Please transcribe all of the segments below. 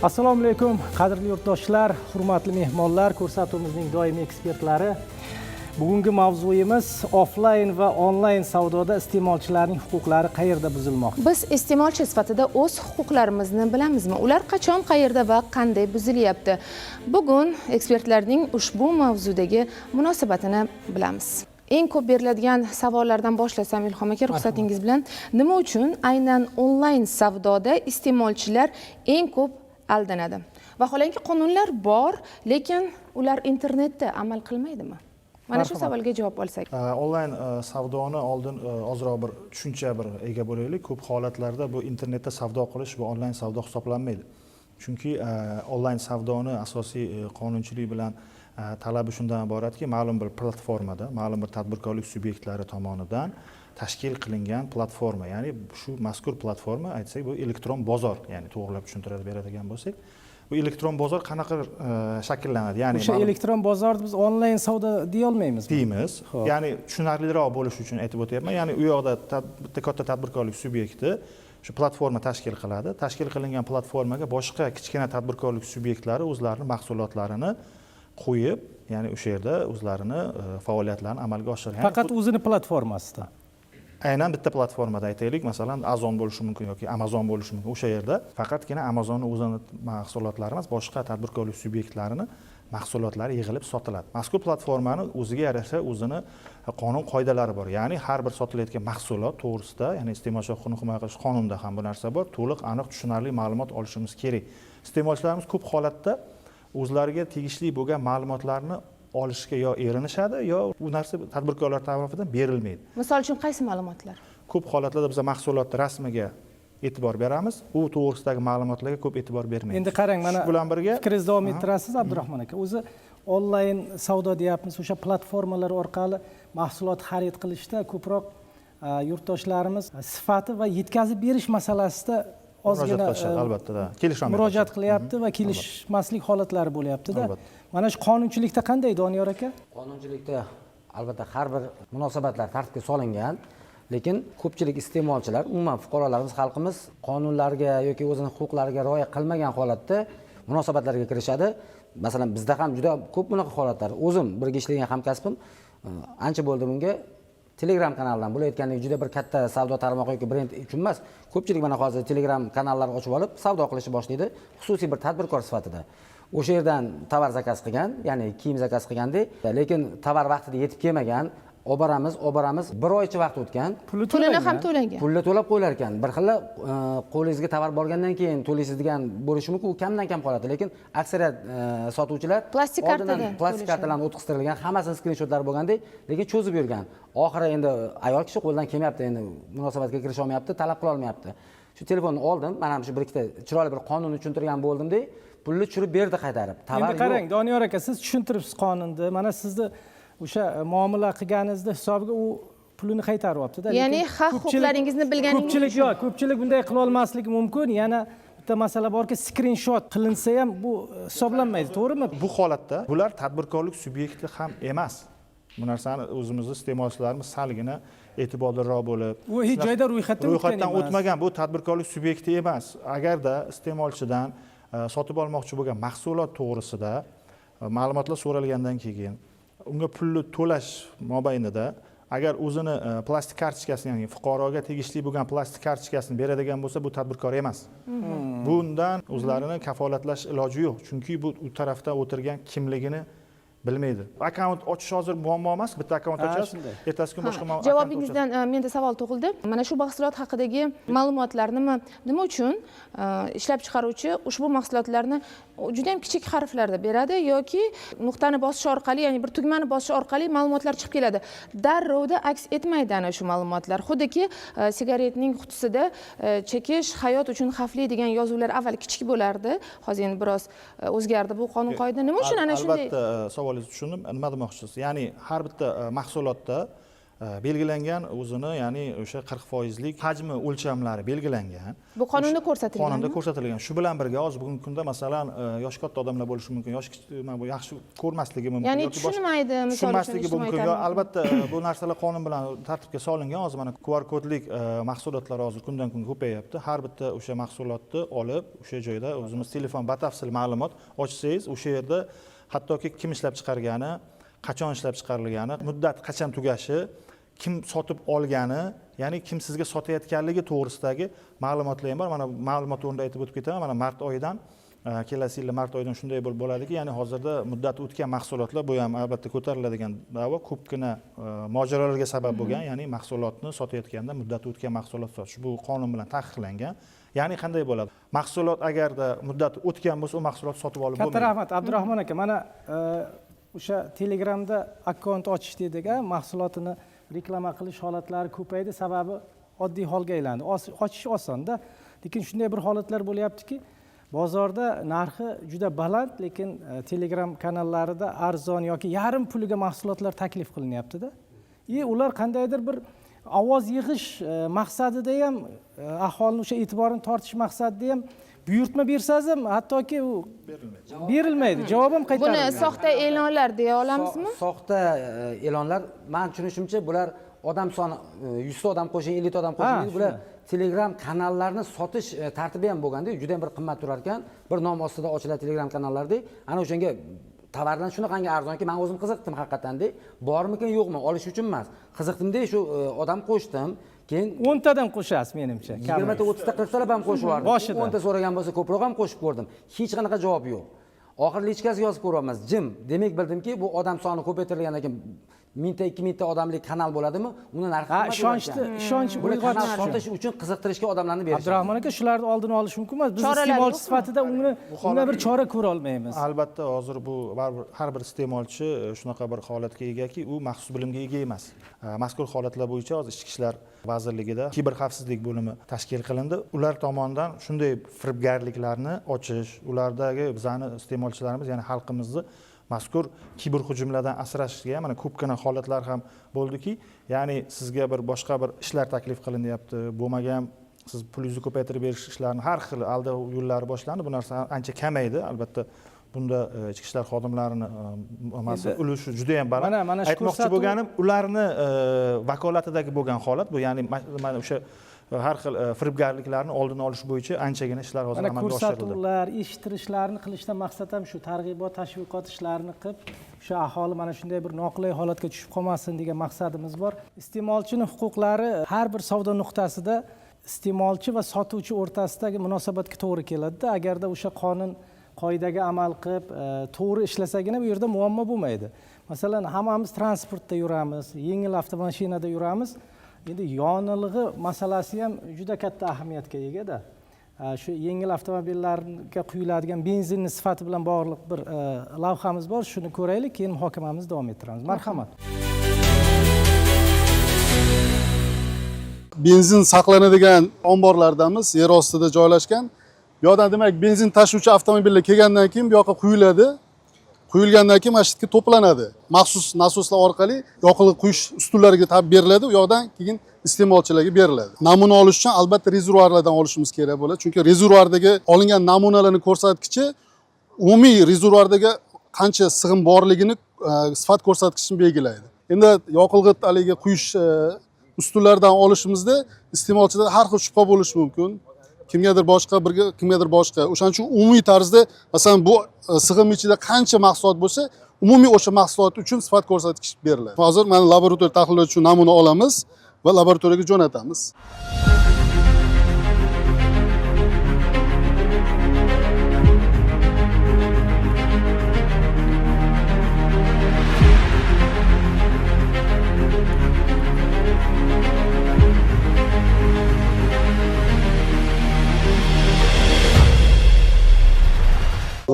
Assalomu alaykum, qadrli yurtdoshlar, hurmatli mehmonlar, ko'rsatuvimizning doimiy ekspertlari. Bugungi mavzuyimiz: offlayn va onlayn savdoda iste'molchilarning huquqlari qayerda buzilmoqda? Biz iste'molchi sifatida o'z huquqlarimizni bilamizmi? Ular qachon, qayerda va qanday buzilyapti? Bugun ekspertlarning ushbu mavzudagi munosabatini bilamiz. Eng ko'p beriladigan savollardan boshlasam, Ilhom aka, ruxsatingiz bilan, nima uchun aynan onlayn savdoda iste'molchilar eng ko'p aldanadi? Vaholanki qonunlar bor, lekin ular internetda amal qilmaydimi? Mana shu Marhamat. savolga javob olsak. Onlayn savdoni oldin ozroq bir tushuncha bir ega bo'laylik. Ko'p holatlarda bu internetda savdo qilish, bu onlayn savdo hisoblanmaydi, chunki onlayn savdoni asosiy qonunchilik bilan talabi shundan iboratki, ma'lum bir platformada, ma'lum bir tadbirkorlik subyektlari tomonidan tashkil qilingan platforma, ya'ni shu mazkur platforma, aytsak, bu elektron bozor. Ya'ni to'g'rilab tushuntirib beradigan bo'lsak, bu elektron bozor qanaqa shakllanadi, ya'ni O'sha elektron bozorni biz onlayn savdo deya olmaymizmi? Deymiz. Ya'ni tushunarliroq bo'lishi uchun aytib o'tyapman. Ya'ni u yoqda bitta katta tadbirkorlik subyekti shu platforma tashkil qiladi. Tashkil qilingan platformaga boshqa kichkina tadbirkorlik subyektlari o'zlarini mahsulotlarini qo'yib, ya'ni o'sha yerda o'zlarini faoliyatlarini amalga oshiradi. Faqat o'zini platformasida. Aynan bitta platformada, aytaylik, masalan, Ozon bo'lishi mumkin yoki Amazon bo'lishi mumkin. O'sha yerda faqatgina Amazonni o'zini mahsulotlari emas, boshqa tadbirkorlik subyektlarini mahsulotlari yig'ilib sotiladi. Mazkur platformani o'ziga yarasha o'zini qonun qoidalari bor, ya'ni har bir sotilayotgan mahsulot to'g'risida, ya'ni iste'molchi huquqini himoya qilish qonunida ham bu narsa bor, to'liq, aniq, tushunarli ma'lumot olishimiz kerak. Iste'molchilarimiz ko'p holatda o'zlariga tegishli bo'lgan ma'lumotlarni olishga yo erinishadi, yo u narsa tadbirkorlar tarafidan berilmaydi. Misol uchun, qaysi ma'lumotlar? Ko'p holatlarda biz mahsulotni rasmiga e'tibor beramiz, u to'g'risidagi ma'lumotlarga ko'p e'tibor bermaymiz. Endi qarang, mana Shu bilan birga fikringizni davom ettirasiz, Abdurahmon aka. O'zi onlayn savdo deyapmiz, o'sha platformalar orqali mahsulot xarid qilishda ko'proq yurtdoshlarimiz sifati va yetkazib berish masalasida murojaat ozgina qilishadi, albatta, da, kelisholmay murojaat qolishadi. qilyapti va kelishmaslik holatlari bo'lyaptida. Albatta. Mana shu qonunchilikda qanday, Doniyor aka? Qonunchilikda albatta har bir munosabatlar tartibga solingan, lekin ko'pchilik iste'molchilar, umuman fuqarolarimiz, xalqimiz qonunlarga yoki o'zini huquqlariga rioya qilmagan holatda munosabatlarga kirishadi. Masalan, bizda ham juda ko'p bunaqa holatlar. O'zim birga ishlagan hamkasbim, ancha bo'ldi bunga, Telegram kanalidan bo'layotganligi juda bir katta savdo tarmog'i yoki brend uchun emas. Ko'pchilik mana hozir Telegram kanallar ochib olib savdo qilishni boshlaydi xususiy bir tadbirkor sifatida. O'sha yerdan tovar zakaz qilgan, ya'ni kiyim zakaz qilganda, lekin tovar vaqtida yetib kelmagan. Olib boramiz, olib boramiz, bir oycha vaqt o'tgan. Puli Pulini ham to'langan. to'langan. Pulni to'lab qo'yilar ekan. Bir xil qo'lingizga tovar borgandan keyin to'laysiz degan bo'lishi mumkin, u kamdan kam holatda, lekin aksariyat sotuvchilar Plastik oldindan kartadan plastik to'lashadi. kartalarni o'tkaztirilgan, hammasini skrinshotlari bo'lgandek, lekin cho'zib yurgan. Oxiri endi ayol kishi, qo'ldan kelmayapti, endi munosabatga kirisha olmayapti, talab qila olmayapti. Shu telefonni oldim, mana shu bir ikkita chiroyli bir qonunni tushuntirgan bo'ldimda, pulni tushirib berdi qaytarib, tovar Endi qarang, yo'q. Doniyor aka, siz tushuntiribsiz qonunni. Mana sizni o'sha muomala qilganingizni hisobiga u pulini qaytaryaptida. Ya'ni Lekin haq huquqlaringizni bilganingiz ko'pchilik uchun. Yo'q, ko'pchilik bunday qila olmasligi mumkin. Yana bitta masala borki, skrinshot qilinsa ham bu hisoblanmaydi, to'g'rimi? Bu holatda bular tadbirkorlik subyekti ham emas. Bu narsani o'zimizni iste'molchilarimiz salgina e'tiborliroq bo'lib U hech joyda ro'yxatdan o'tgan ro'yxatdan emas. o'tmagan, bu tadbirkorlik subyekti emas. Agarda iste'molchidan sotib olmoqchi bo'lgan mahsulot to'g'risida ma'lumotlar so'ralgandan keyin unga pulni to'lash mobaynida agar o'zini plastik kartochkasini, ya'ni fuqaroga tegishli bo'lgan plastik kartochkasini beradigan bo'lsa, bu tadbirkor emas. Bundan o'zlarini kafolatlash iloji yo'q, chunki bu u tarafda o'tirgan kimligini bilmaydi. Akkaunt ochish hozir muammo emas, bitta akkaunt ochasiz, shunday. ertasi kun boshqa akkaunt Javobingizdan menda savol tug'ildi. Mana shu mahsulot haqidagi ma'lumotlarni nima uchun ishlab chiqaruvchi ushbu mahsulotlarni juda ham kichik harflarda beradi yoki nuqtani bosish orqali, ya'ni bir tugmani bosish orqali ma'lumotlar chiqib keladi, darrovda aks etmaydi ana shu ma'lumotlar? Xuddiki sigaretning qutisida chekish hayot uchun xavfli degan yozuvlar avval kichik bo'lardi, hozir endi biroz o'zgardi bu qonun qoida. Nima uchun ana shunday? Albatta, savolingizni tushundim. Nima demoqchisiz? Ya'ni har bitta mahsulotda Belgilangan o'zini, ya'ni o'sha 40 foizlik hajmi o'lchamlari belgilangan. Bu qonunda ko'rsatilganmi? Qonunda ko'rsatilgan. Shu bilan birga hozir bugungi kunda, masalan, yoshi katta odamlar bo'lishi mumkin, yoshi kichik, mana bu yaxshi ko'rmasligi mumkin Ya'ni yoki tushunmaydi, misol uchun, tushunmasligi ijtimoiy mumkin. Yo, tarmoqda. albatta, bu narsalar qonun bilan tartibga solingan. Hozir mana QR kodlik mahsulotlar hozir kundan kunga ko'payyapti. Har bitta o'sha mahsulotni olib, o'sha joyda o'zimiz telefon batafsil ma'lumot ochsangiz, o'sha yerda hattoki kim ishlab chiqargani, qachon ishlab chiqarilgani, muddat qachon tugashi, kim sotib olgani, ya'ni kim sizga sotayotganligi to'g'risidagi ma'lumotlar ham bor. Mana ma'lumot o'rnida aytib o'tib ketaman, mana mart oyidan, kelasi yili mart oyidan shunday bo'lib bo'ladiki, ya'ni hozirda muddati o'tgan mahsulotlar, bu ham albatta ko'tariladigan da'vo, ko'pgina mojarolarga sabab bo'lgan, ya'ni mahsulotni sotayotganda muddati o'tgan mahsulot sotish, bu qonun bilan taqiqlangan. Ya'ni qanday bo'ladi? Mahsulot agarda muddati o'tgan bo'lsa, u mahsulot sotib olib Katta bo'lmaydi. rahmat, Abdurahmon aka. Mana o'sha Telegramda akkaunt ochish dedik, a mahsulotini reklama qilish holatlari ko'paydi, sababi oddiy holga aylandi. Ochish osonda, lekin shunday bir holatlar bo'lyaptiki, bozorda narxi juda baland, lekin Telegram kanallarida arzon yoki yarim puliga mahsulotlar taklif qilinyaptida. И ular qandaydir bir ovoz yig'ish maqsadida ham, aholini o'sha e'tiborini tortish maqsadida ham buyurtma bersangiz ham, hattoki u berilmaydi, javob ham Buni qaytarilmaydi. soxta e'lonlar deya olamizmi? Soxta e'lonlar, man tushunishimcha, bular odam soni 100 ta odam qo'shing, 50 ta odam qo'shing deydi. Bular Telegram kanallarni sotish tartibi ham bo'lganda, juda ham bir qimmat turar ekan. Bir nom ostida ochiladi Telegram kanallarda. Ana o'shanga tovardan shunaqangi arzonki, man o'zim qiziqdim haqiqatanda, bormikin yo'qmi, olish uchun emas, qiziqdimda, shu odam qo'shdim, keyin 10 tadan qo'shasiz, menimcha. 20 ta, 30 ta, 40 talab ham qo'shib yubordim. Boshida. 10 ta so'ragan bo'lsa, ko'proq ham qo'shib ko'rdim, hech qanaqa javob yo'q. Oxiri личка siga yozib ko'ryapmiz, jim. Demak, bildimki, bu odam soni ko'paytirilgandan keyin 1000 ta, 2000 ta odamlik kanal bo'ladimi, uni narxi qimmat bo'lar Ishonchni ekan. ishonch Bular kanal uyg'otish uchun. sotish uchun, qiziqtirishga odamlarni berishadi. Abdurahmon aka, shularni oldini olish mumkin emas. Biz Choralar iste'molchi yo'qmi? sifatida unga bir chora ko'ra olmaymiz. Albatta, hozir bu baribir har bir iste'molchi shunaqa bir holatga egaki, u maxsus bilimga ega emas. Mazkur holatlar bo'yicha hozir Ichki ishlar vazirligida kiber xavfsizlik bo'limi tashkil qilindi. Ular tomonidan shunday firibgarliklarni ochish, ulardagi bizani iste'molchilarimiz, ya'ni xalqimizni mazkur kiber hujumlardan asrashga, mana ko'pgina holatlar ham bo'ldiki, ya'ni sizga bir boshqa bir ishlar taklif qilinyapti, bo'lmagan siz pulingizni ko'paytirib berish ishlarini, har xil aldov yo'llari boshlandi. Bu narsa ancha kamaydi albatta. Bunda ichki ishlar xodimlarini nimasi, ulushi juda yam baland. Mana shu Aytmoqchi bo'lganim, ularni vakolatidagi bo'lgan holat bu, ya'ni mana o'sha har xil firibgarliklarni oldini olish bo'yicha anchagina ishlar hozir Mana amalga oshirildi. ko'rsatuvlar, eshittirishlarni qilishdan maqsad ham shu, targ'ibot tashviqot ishlarini qilib, o'sha aholi mana shunday bir noqulay holatga tushib qolmasin degan maqsadimiz bor. Iste'molchini huquqlari har bir savdo nuqtasida iste'molchi va sotuvchi o'rtasidagi munosabatga to'g'ri keladida. Agarda o'sha qonun qoidaga amal qilib, to'g'ri ishlasagina, bu yerda muammo bo'lmaydi. Masalan, hammamiz transportda yuramiz, yengil avtomashinada yuramiz. Endi yonilg'i masalasi ham juda katta ahamiyatga egada. Shu yengil avtomobillarga quyiladigan benzinni sifati bilan bog'liq bir lavhamiz bor, shuni ko'raylik, keyin muhokamamizni davom ettiramiz. Marhamat. Benzin saqlanadigan omborlardamiz, yer ostida joylashgan. Bu yoqdan, demak, benzin tashuvchi avtomobillar kelgandan keyin bu yoqqa quyiladi. Quyilgandan keyin mana shu yerga to'planadi. Maxsus nasoslar orqali yoqilg'i quyish ustullariga beriladi, u yoqdan keyin iste'molchilarga beriladi. Namuna olish uchun albatta rezervuarlardan olishimiz kerak bo'ladi, chunki rezervuardagi olingan namunalarni ko'rsatkichi umumiy rezervuardagi qancha sig'im borligini, sifat ko'rsatkichini belgilaydi. Endi yoqilg'i haligi quyish ustullaridan olishimizda iste'molchida har xil shubha bo'lishi mumkin, kimgadir boshqa birga, kimgadir boshqa. O'shaning uchun umumiy tarzda, masalan, bu sig'im ichida qancha mahsulot bo'lsa, umumiy o'sha mahsulot uchun sifat ko'rsatkich beriladi. Hozir mana laboratoriya tahlili uchun namuna olamiz va laboratoriyaga jo'natamiz.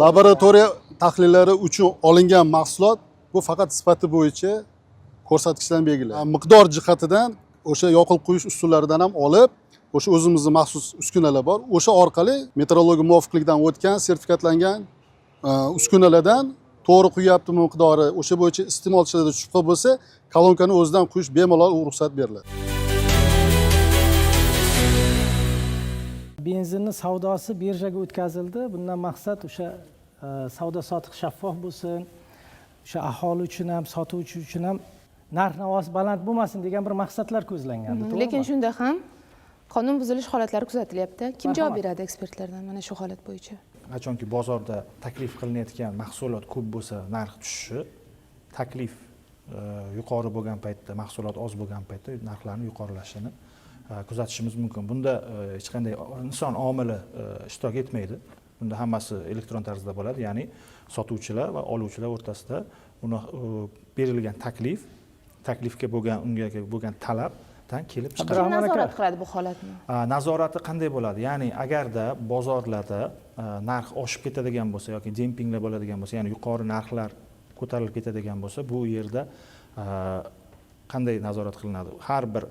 Laboratoriya tahlillari uchun olingan mahsulot bu faqat sifati bo'yicha ko'rsatkichlarni belgilaydi. Miqdor jihatidan o'sha yoqilg'i quyish usullaridan ham olib, o'sha o'zimizni maxsus uskunalar bor, o'sha orqali metrologiya muvofiqlikdan o'tgan, sertifikatlangan uskunalardan To'g'ri quyaptimi miqdori, o'sha bo'yicha iste'molchilarda shubha bo'lsa, kolonkani o'zidan quyish bemalol ruxsat beriladi. Benzinni savdosi birjaga o'tkazildi. Bundan maqsad o'sha savdo sotiq shaffof bo'lsin, o'sha aholi uchun ham, sotuvchi uchun ham narx navosi baland bo'lmasin degan bir maqsadlar ko'zlangandi, to'g'rimi? Lekin shunda ham qonun buzilish holatlari kuzatilyapti. Kim javob beradi ekspertlardan mana shu holat bo'yicha? Qachonki bozorda taklif qilinayotgan mahsulot ko'p bo'lsa, narx tushishi, taklif yuqori bo'lgan paytda, mahsulot oz bo'lgan paytda narxlarni yuqorilashini kuzatishimiz mumkin. Bunda hech qanday inson omili ishtirok etmaydi. Bunda hammasi elektron tarzda bo'ladi, ya'ni sotuvchilar va oluvchilar o'rtasida uni berilgan taklif, taklifga bo'lgan, unga bo'lgan talabdan kelib chiqadi. Kim nazorat qiladi bu holatni? Nazorati qanday bo'ladi? Ya'ni agarda bozorlarda narx oshib ketadigan bo'lsa yoki dempinglar bo'ladigan bo'lsa, ya'ni yuqori narxlar ko'tarilib ketadigan bo'lsa, bu yerda qanday nazorat qilinadi? Har bir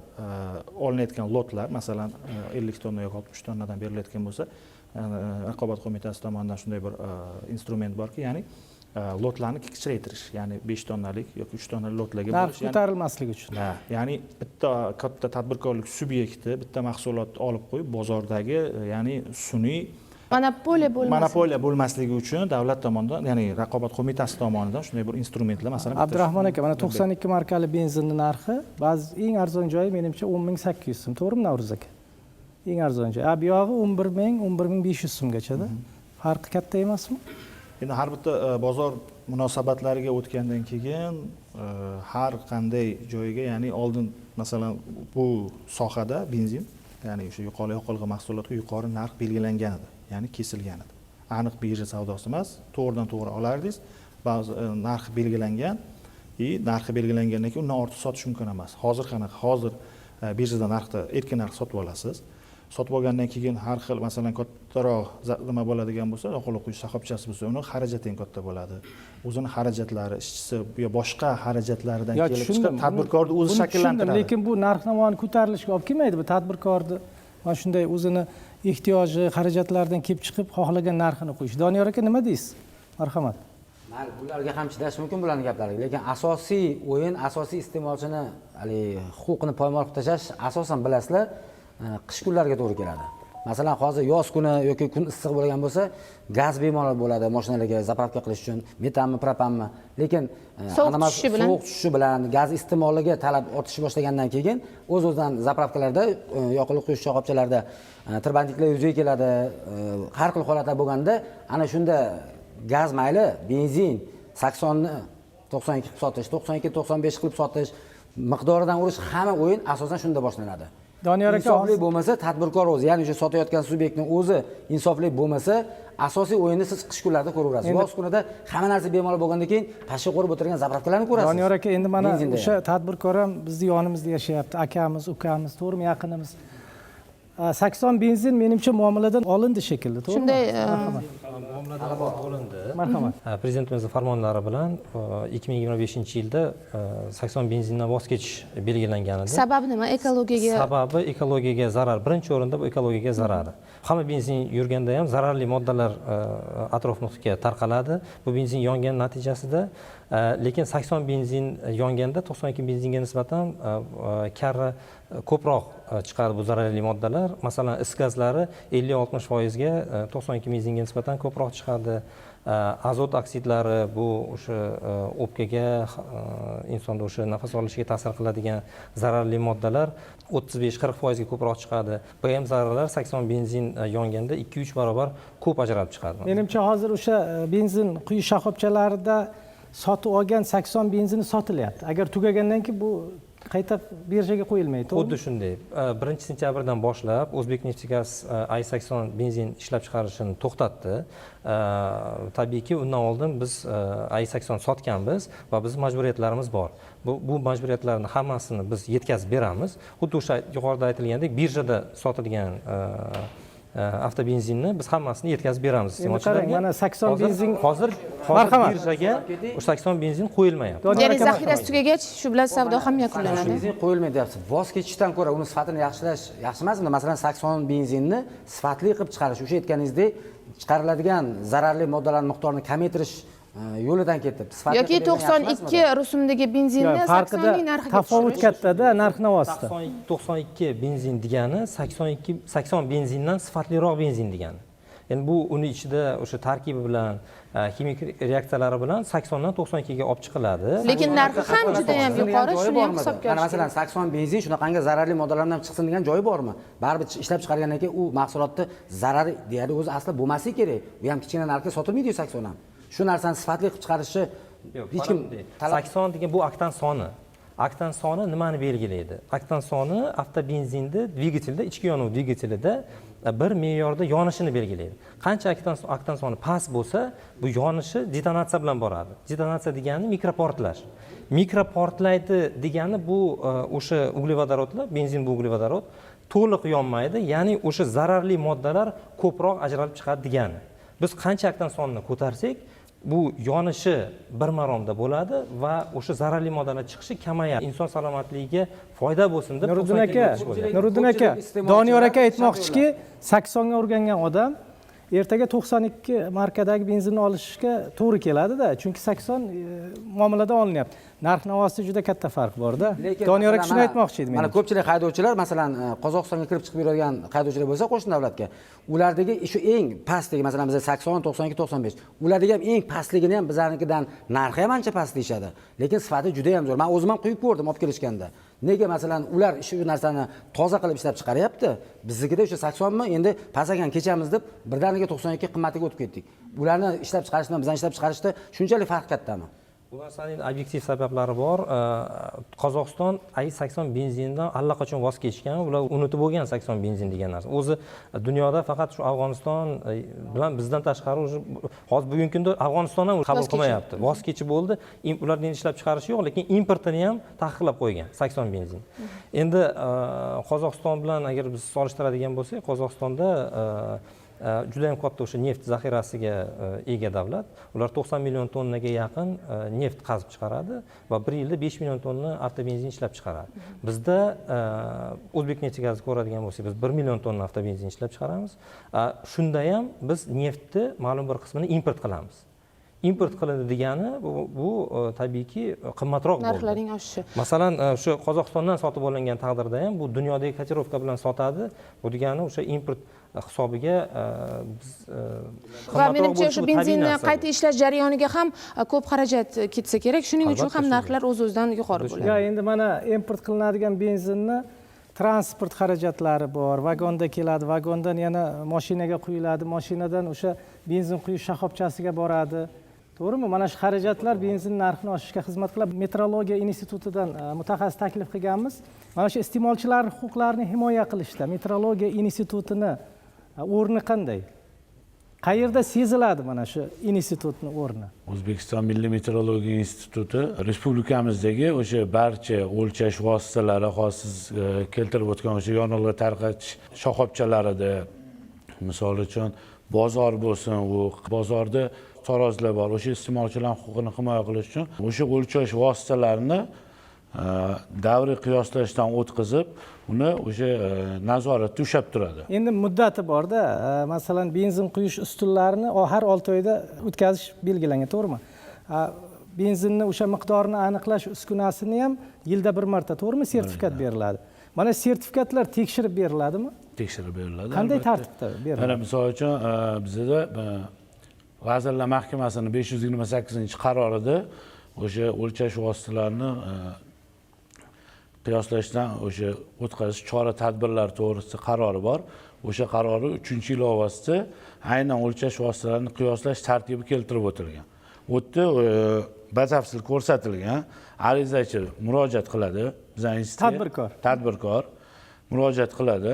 olinayotgan lotlar, masalan, 50 tonna yoki 60 tonnadan berilayotgan bo'lsa, raqobat qo'mitasi tomonidan shunday bir instrument borki, ya'ni lotlarni kichraytirish, ya'ni 5 tonnalik yoki 3 tonnalik lotlarga narx ko'tarilmasligi uchun. Ha, ya'ni bitta katta tadbirkorlik subyekti bitta mahsulot olib qo'yib bozordagi, ya'ni sun'iy monopoliya bo'lmasin. Monopoliya bo'lmasligi uchun davlat tomonidan, ya'ni raqobat qo'mitasi tomonidan shunday bir instrumentlar, masalan, Abdurahmon aka, mana 92 markali benzinning narxi ba'zi eng arzon joyi menimcha 10 800 so'm, to'g'rimi Navruz aka? Eng arzon joyi. A bu yog'i 11 000, 11 500 so'mgachada. Farqi katta emasmi? Endi har bitta bozor munosabatlariga o'tgandan keyin har qanday joyga, ya'ni oldin masalan bu sohada benzin, ya'ni o'sha yuqori yoqilg'i mahsulotga yuqori narx belgilangan edi, ya'ni kesilgan edi. Aniq birja savdosi emas, to'g'ridan to'g'ri olardingiz, ba'zi narxi belgilangan и narxi belgilangandan keyin undan ortiq sotish mumkin emas. Hozir qanaqa? Hozir birjada narxda erkin narx sotib olasiz. Sotib olgandan keyin har xil, masalan, kattaroq nima bo'ladigan bo'lsa, yoqilg'i quyish shoxobchasi bo'lsa, uni xarajati ham katta bo'ladi. O'zini xarajatlari, ishchisi yo boshqa xarajatlaridan kelib chiqib tadbirkorni o'zi Buni tushundim, shakllantiradi. Lekin bu narx navoni ko'tarilishiga olib kelmaydi. Bu tadbirkorni mana shunday o'zini ehtiyoji, xarajatlaridan kelib chiqib xohlagan narxini qo'yish. Doniyor aka, nima deysiz? Marhamat. Mayli, bularga ham chidash mumkin, bularni gaplariga, lekin asosiy o'yin, asosiy iste'molchini haligi huquqini poymol qilib tashlash asosan bilasizlar, qish kunlariga to'g'ri keladi. Masalan, hozir yoz kuni yoki kun issiq bo'lgan bo'lsa, gaz bemalol bo'ladi mashinalarga заправка qilish uchun, metanmi, propanmi. Lekin Sovuq tushishi bilan, sovuq tushishi bilan gaz iste'moliga talab ortishi boshlagandan keyin o'z o'zidan заправка larda, yoqilg'i quyish shoxobchalarida tirbandliklar yuzaga keladi. Har xil holatlar bo'lganda, ana shunda gaz mayli, benzin 80ni 92 qilib sotish, 92 95 qilib sotish, miqdoridan urish, hamma o'yin asosan shunda boshlanadi. Doniyor aka, Insofli bo'lmasa tadbirkor o'zi, ya'ni o'sha sotayotgan subyektni o'zi insofli bo'lmasa, asosiy o'yinni siz qish kunlarida ko'raverasiz. Yoz kunida hamma narsa bemalol bo'lgandan keyin pashsha qo'rib o'tirgan заправка larni ko'rasiz. Doniyor aka, endi mana Benzinda o'sha ham. tadbirkor ham bizni yonimizda yashayapti, akamiz, ukamiz, to'g'rimi, yaqinimiz. 80 benzin menimcha muomaladan olindi shekilli, to'g'rimi? Shunday, Marhamat. Muomaladan olindi. Marhamat. Prezidentimizning farmonlari bilan 2025-yilda 80 benzindan voz kechish belgilangan edi. Sababi nima? Ekologiyaga Sababi ekologiyaga zarar. Birinchi o'rinda bu ekologiyaga zarari. Hamma benzin yurganda ham zararli moddalar atrof muhitga tarqaladi. Bu benzin yongan natijasida, lekin 80 benzin yonganda 92 benzinga nisbatan karra ko'proq chiqadi bu zararli moddalar. Masalan, is gazlari 50-60 foizga 92 benzinga nisbatan ko'proq chiqadi. Azot oksidlari, bu o'sha o'pkaga, insonda o'sha nafas olishiga ta'sir qiladigan zararli moddalar 35-40 foizga ko'proq chiqadi. PM zararlar 80 benzin yonganda 2-3 barobar ko'p ajralib chiqadi. Menimcha, hozir o'sha benzin quyish shoxobchalarida sotib olgan 80 benzini sotilyapti. Agar tugagandan keyin bu qayta birjaga qo'yilmaydi, to'g'rimi? Xuddi shunday. 1-sentyabrdan boshlab O'zbekneftgaz AI 80 benzin ishlab chiqarishini to'xtatdi. Tabiiyki, undan oldin biz AI 80 sotganmiz va bizni majburiyatlarimiz bor. Bu majburiyatlarni hammasini biz yetkazib beramiz. Xuddi o'sha yuqorida aytilgandek, birjada sotilgan avtobenzinni biz hammasini yetkazib beramiz Endi qarang, iste'molchilarga. Mana 80 benzin Hozir Marhamat. birjaga o'sha 80 benzin qo'yilmayapti. Doniyor Ya'ni aka, zaxirasi tugagach, shu bilan savdo ham yakunlanadi. Benzin qo'yilmaydi deyapsiz. Voz kechishdan ko'ra uni sifatini yaxshilash yaxshi emasmi? Masalan, 80 benzinni sifatli qilib chiqarish, o'sha aytganingizdek chiqariladigan zararli moddalarning miqdorini kamaytirish. yo'lidan ketib sifatli Yoki qilib bergan yaxshi 92 emasmidi? rusumdagi benzinni Yo'q, farqida 80 ning narxiga tafovut tushirish. kattada narx navosida. 92 benzin degani 82 80 benzindan sifatliroq benzin degani. Endi bu uni ichida o'sha tarkibi bilan, ximik reaksiyalari bilan 80 dan 92 ga olib chiqiladi. Lekin narxi ham juda ham Chiqsin degan yuqori, joyi shuni ham bormidi? hisobga Mana olish masalan kerak. 80 benzin shunaqangi zararli moddalardan chiqsin degan joyi bormi? Baribir ishlab chiqargandan keyin u mahsulotni zarari deyarli o'zi asli bo'lmasligi kerak. U ham kichkina narxga sotilmaydi-yu 80 ham. Shu narsani sifatli qilib chiqarishni Yo'q, hech kim bunday. talab 80 degan bu oktan soni. Oktan soni nimani belgilaydi? Oktan soni avtobenzinda, dvigatelda, ichki yonuv dvigatelida bir me'yorda yonishini belgilaydi. Qancha oktan soni past bo'lsa, bu yonishi detonatsiya bilan boradi. Detonatsiya degani mikroportlash. Mikroportlaydi degani bu o'sha uglevodorodlar, benzin bu uglevodorod to'liq yonmaydi, ya'ni o'sha zararli moddalar ko'proq ajralib chiqadi degani. Biz qancha oktan sonini ko'tarsak, bu yonishi bir maromda bo'ladi va o'sha zararli moddalar chiqishi kamayadi. Inson salomatligiga foyda bo'lsin deb Nuriddin 92 aka, o'tish bo'lgan. Nuriddin aka, Ko'pchilik iste'molchilar Doniyor aka aytmoqchiki, shaxslar. 80 ga o'rgangan odam ertaga 92 markadagi benzinni olishga to'g'ri keladida, chunki 80 muomalada olinyapti. Narx navosida juda katta farq borda. Lekin Doniyor aka masalan shuni aytmoqchi edi Mana menimcha. ko'pchilik haydovchilar, masalan, Qozog'istonga kirib chiqib yuradigan haydovchilar bo'lsa qo'shni davlatga, ulardagi shu eng pastligi, masalan, bizda 80, 92, 95, ulardagi ham eng pastligini ham bizanikidan narxi ham ancha past deyishadi. Lekin sifati juda ham zo'r. Men o'zim ham quyib ko'rdim olib kelishganda. Nega masalan ular shu narsani toza qilib ishlab chiqaryapti? Biznikida o'sha 80mi endi pasaygan kechamiz deb birdaniga 92 qimmatiga o'tib ketdik. Ularni ishlab chiqarish bilan bizani ishlab chiqarishda shunchalik farq kattami? Bu narsaning obyektiv sabablari bor. Qozog'iston AI 80 benzindan allaqachon voz kechgan, ular unutib bo'lgan 80 benzin degan narsa. O'zi dunyoda faqat shu Afg'oniston bilan bizdan tashqari уже hozir bugungi kunda Afg'oniston ham qabul Voz kechib. qilmayapti. Voz kechib bo'ldi. Ularning ishlab chiqarishi yo'q, lekin importini ham taqiqlab qo'ygan 80 benzin. Endi Qozog'iston bilan agar biz solishtiradigan bo'lsak, Qozog'istonda juda ham katta o'sha neft zaxirasiga ega davlat. Ular 90 million tonnaga yaqin neft qazib chiqaradi va bir yilda 5 million tonna avtobenzin ishlab chiqaradi. Bizda O'zbekneftegazni ko'radigan bo'lsak, biz 1 million tonna avtobenzin ishlab chiqaramiz. Shunda ham biz neftni ma'lum bir qismini import qilamiz. Import qilindi degani bu tabiiyki qimmatroq bo'ldi. Narxlarning oshishi. Masalan, shu Qozog'istondan sotib olingan taqdirda ham bu dunyodagi kotirovka bilan sotadi. Bu degani o'sha import hisobiga biz Va qimmatroq menimcha bo'lishi shu bu tabiiy benzinni narsa bu. qayta ishlash jarayoniga ham ko'p xarajat ketsa kerak. Shuning uchun Albatta ham shunday. narxlar o'z-o'zidan yuqori bo'ladi. Ya endi mana import qilinadigan benzinni transport xarajatlari bor. Vagonda keladi, vagondan yana mashinaga quyiladi, mashinadan o'sha benzin quyish shoxobchasiga boradi. To'g'rimi? Mana shu xarajatlar benzin narxini oshishiga xizmat qiladi. Metrologiya institutidan mutaxassis taklif qilganmiz. Mana shu iste'molchilar huquqlarini himoya qilishda metrologiya institutini o'rni qanday? Qayerda seziladi mana shu institutning o'rni? O'zbekiston Milliy metrologiya instituti respublikamizdagi o'sha barcha o'lchash vositalari, hozir siz keltirib o'tgan o'sha yonilg'i tarqatish shoxobchalarida, misol uchun bozor bo'lsin, u bozorda tarozlar bor, o'sha iste'molchilar huquqini himoya qilish uchun o'sha o'lchash vositalarini davriy qiyoslashdan o'tkazib, uni o'sha nazoratda ushlab turadi. Endi muddati borda, masalan, benzin quyish ustunlarini har 6 oyda o'tkazish belgilangan, to'g'rimi? Benzinni o'sha miqdorini aniqlash uskunasini ham yilda bir marta, to'g'rimi, sertifikat beriladi. Mana sertifikatlar tekshirib beriladimi? Tekshirib beriladi. Qanday Albatta. tartibda beriladi? Mana misol uchun, bizada Vazirlar Mahkamasining 528-qarorida o'sha o'lchash vositalarini qiyoslashdan o'sha o'tkazish chora tadbirlari to'g'risida qarori bor. O'sha qarori 3-ilovasida aynan o'lchash vositalarini qiyoslash tartibi keltirib o'tilgan. U yerda batafsil ko'rsatilgan. Arizachi murojaat qiladi bizning institutga. Tadbirkor. Tadbirkor murojaat qiladi.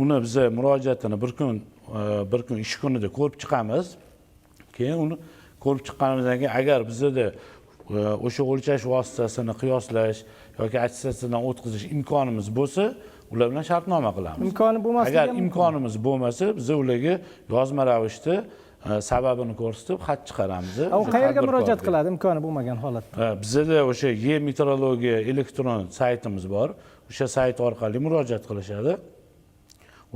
Uni biza murojaatini bir kun ish kunida ko'rib chiqamiz. Keyin uni ko'rib chiqqanimizdan keyin agar bizada o'sha o'lchash vositasini qiyoslash yoki attestatsiyadan o'tkazish imkonimiz bo'lsa, ular bilan shartnoma qilamiz. Imkoni bo'lmasligi Agar ham mumkin. imkonimiz bo'lmasa, biz ularga yozma ravishda sababini ko'rsatib xat chiqaramiz. U O'sha qayerga murojaat tadbirkorga. qiladi imkoni bo'lmagan holatda? Bizada o'sha e-metrologiya elektron saytimiz bor. O'sha sayt orqali murojaat qilishadi.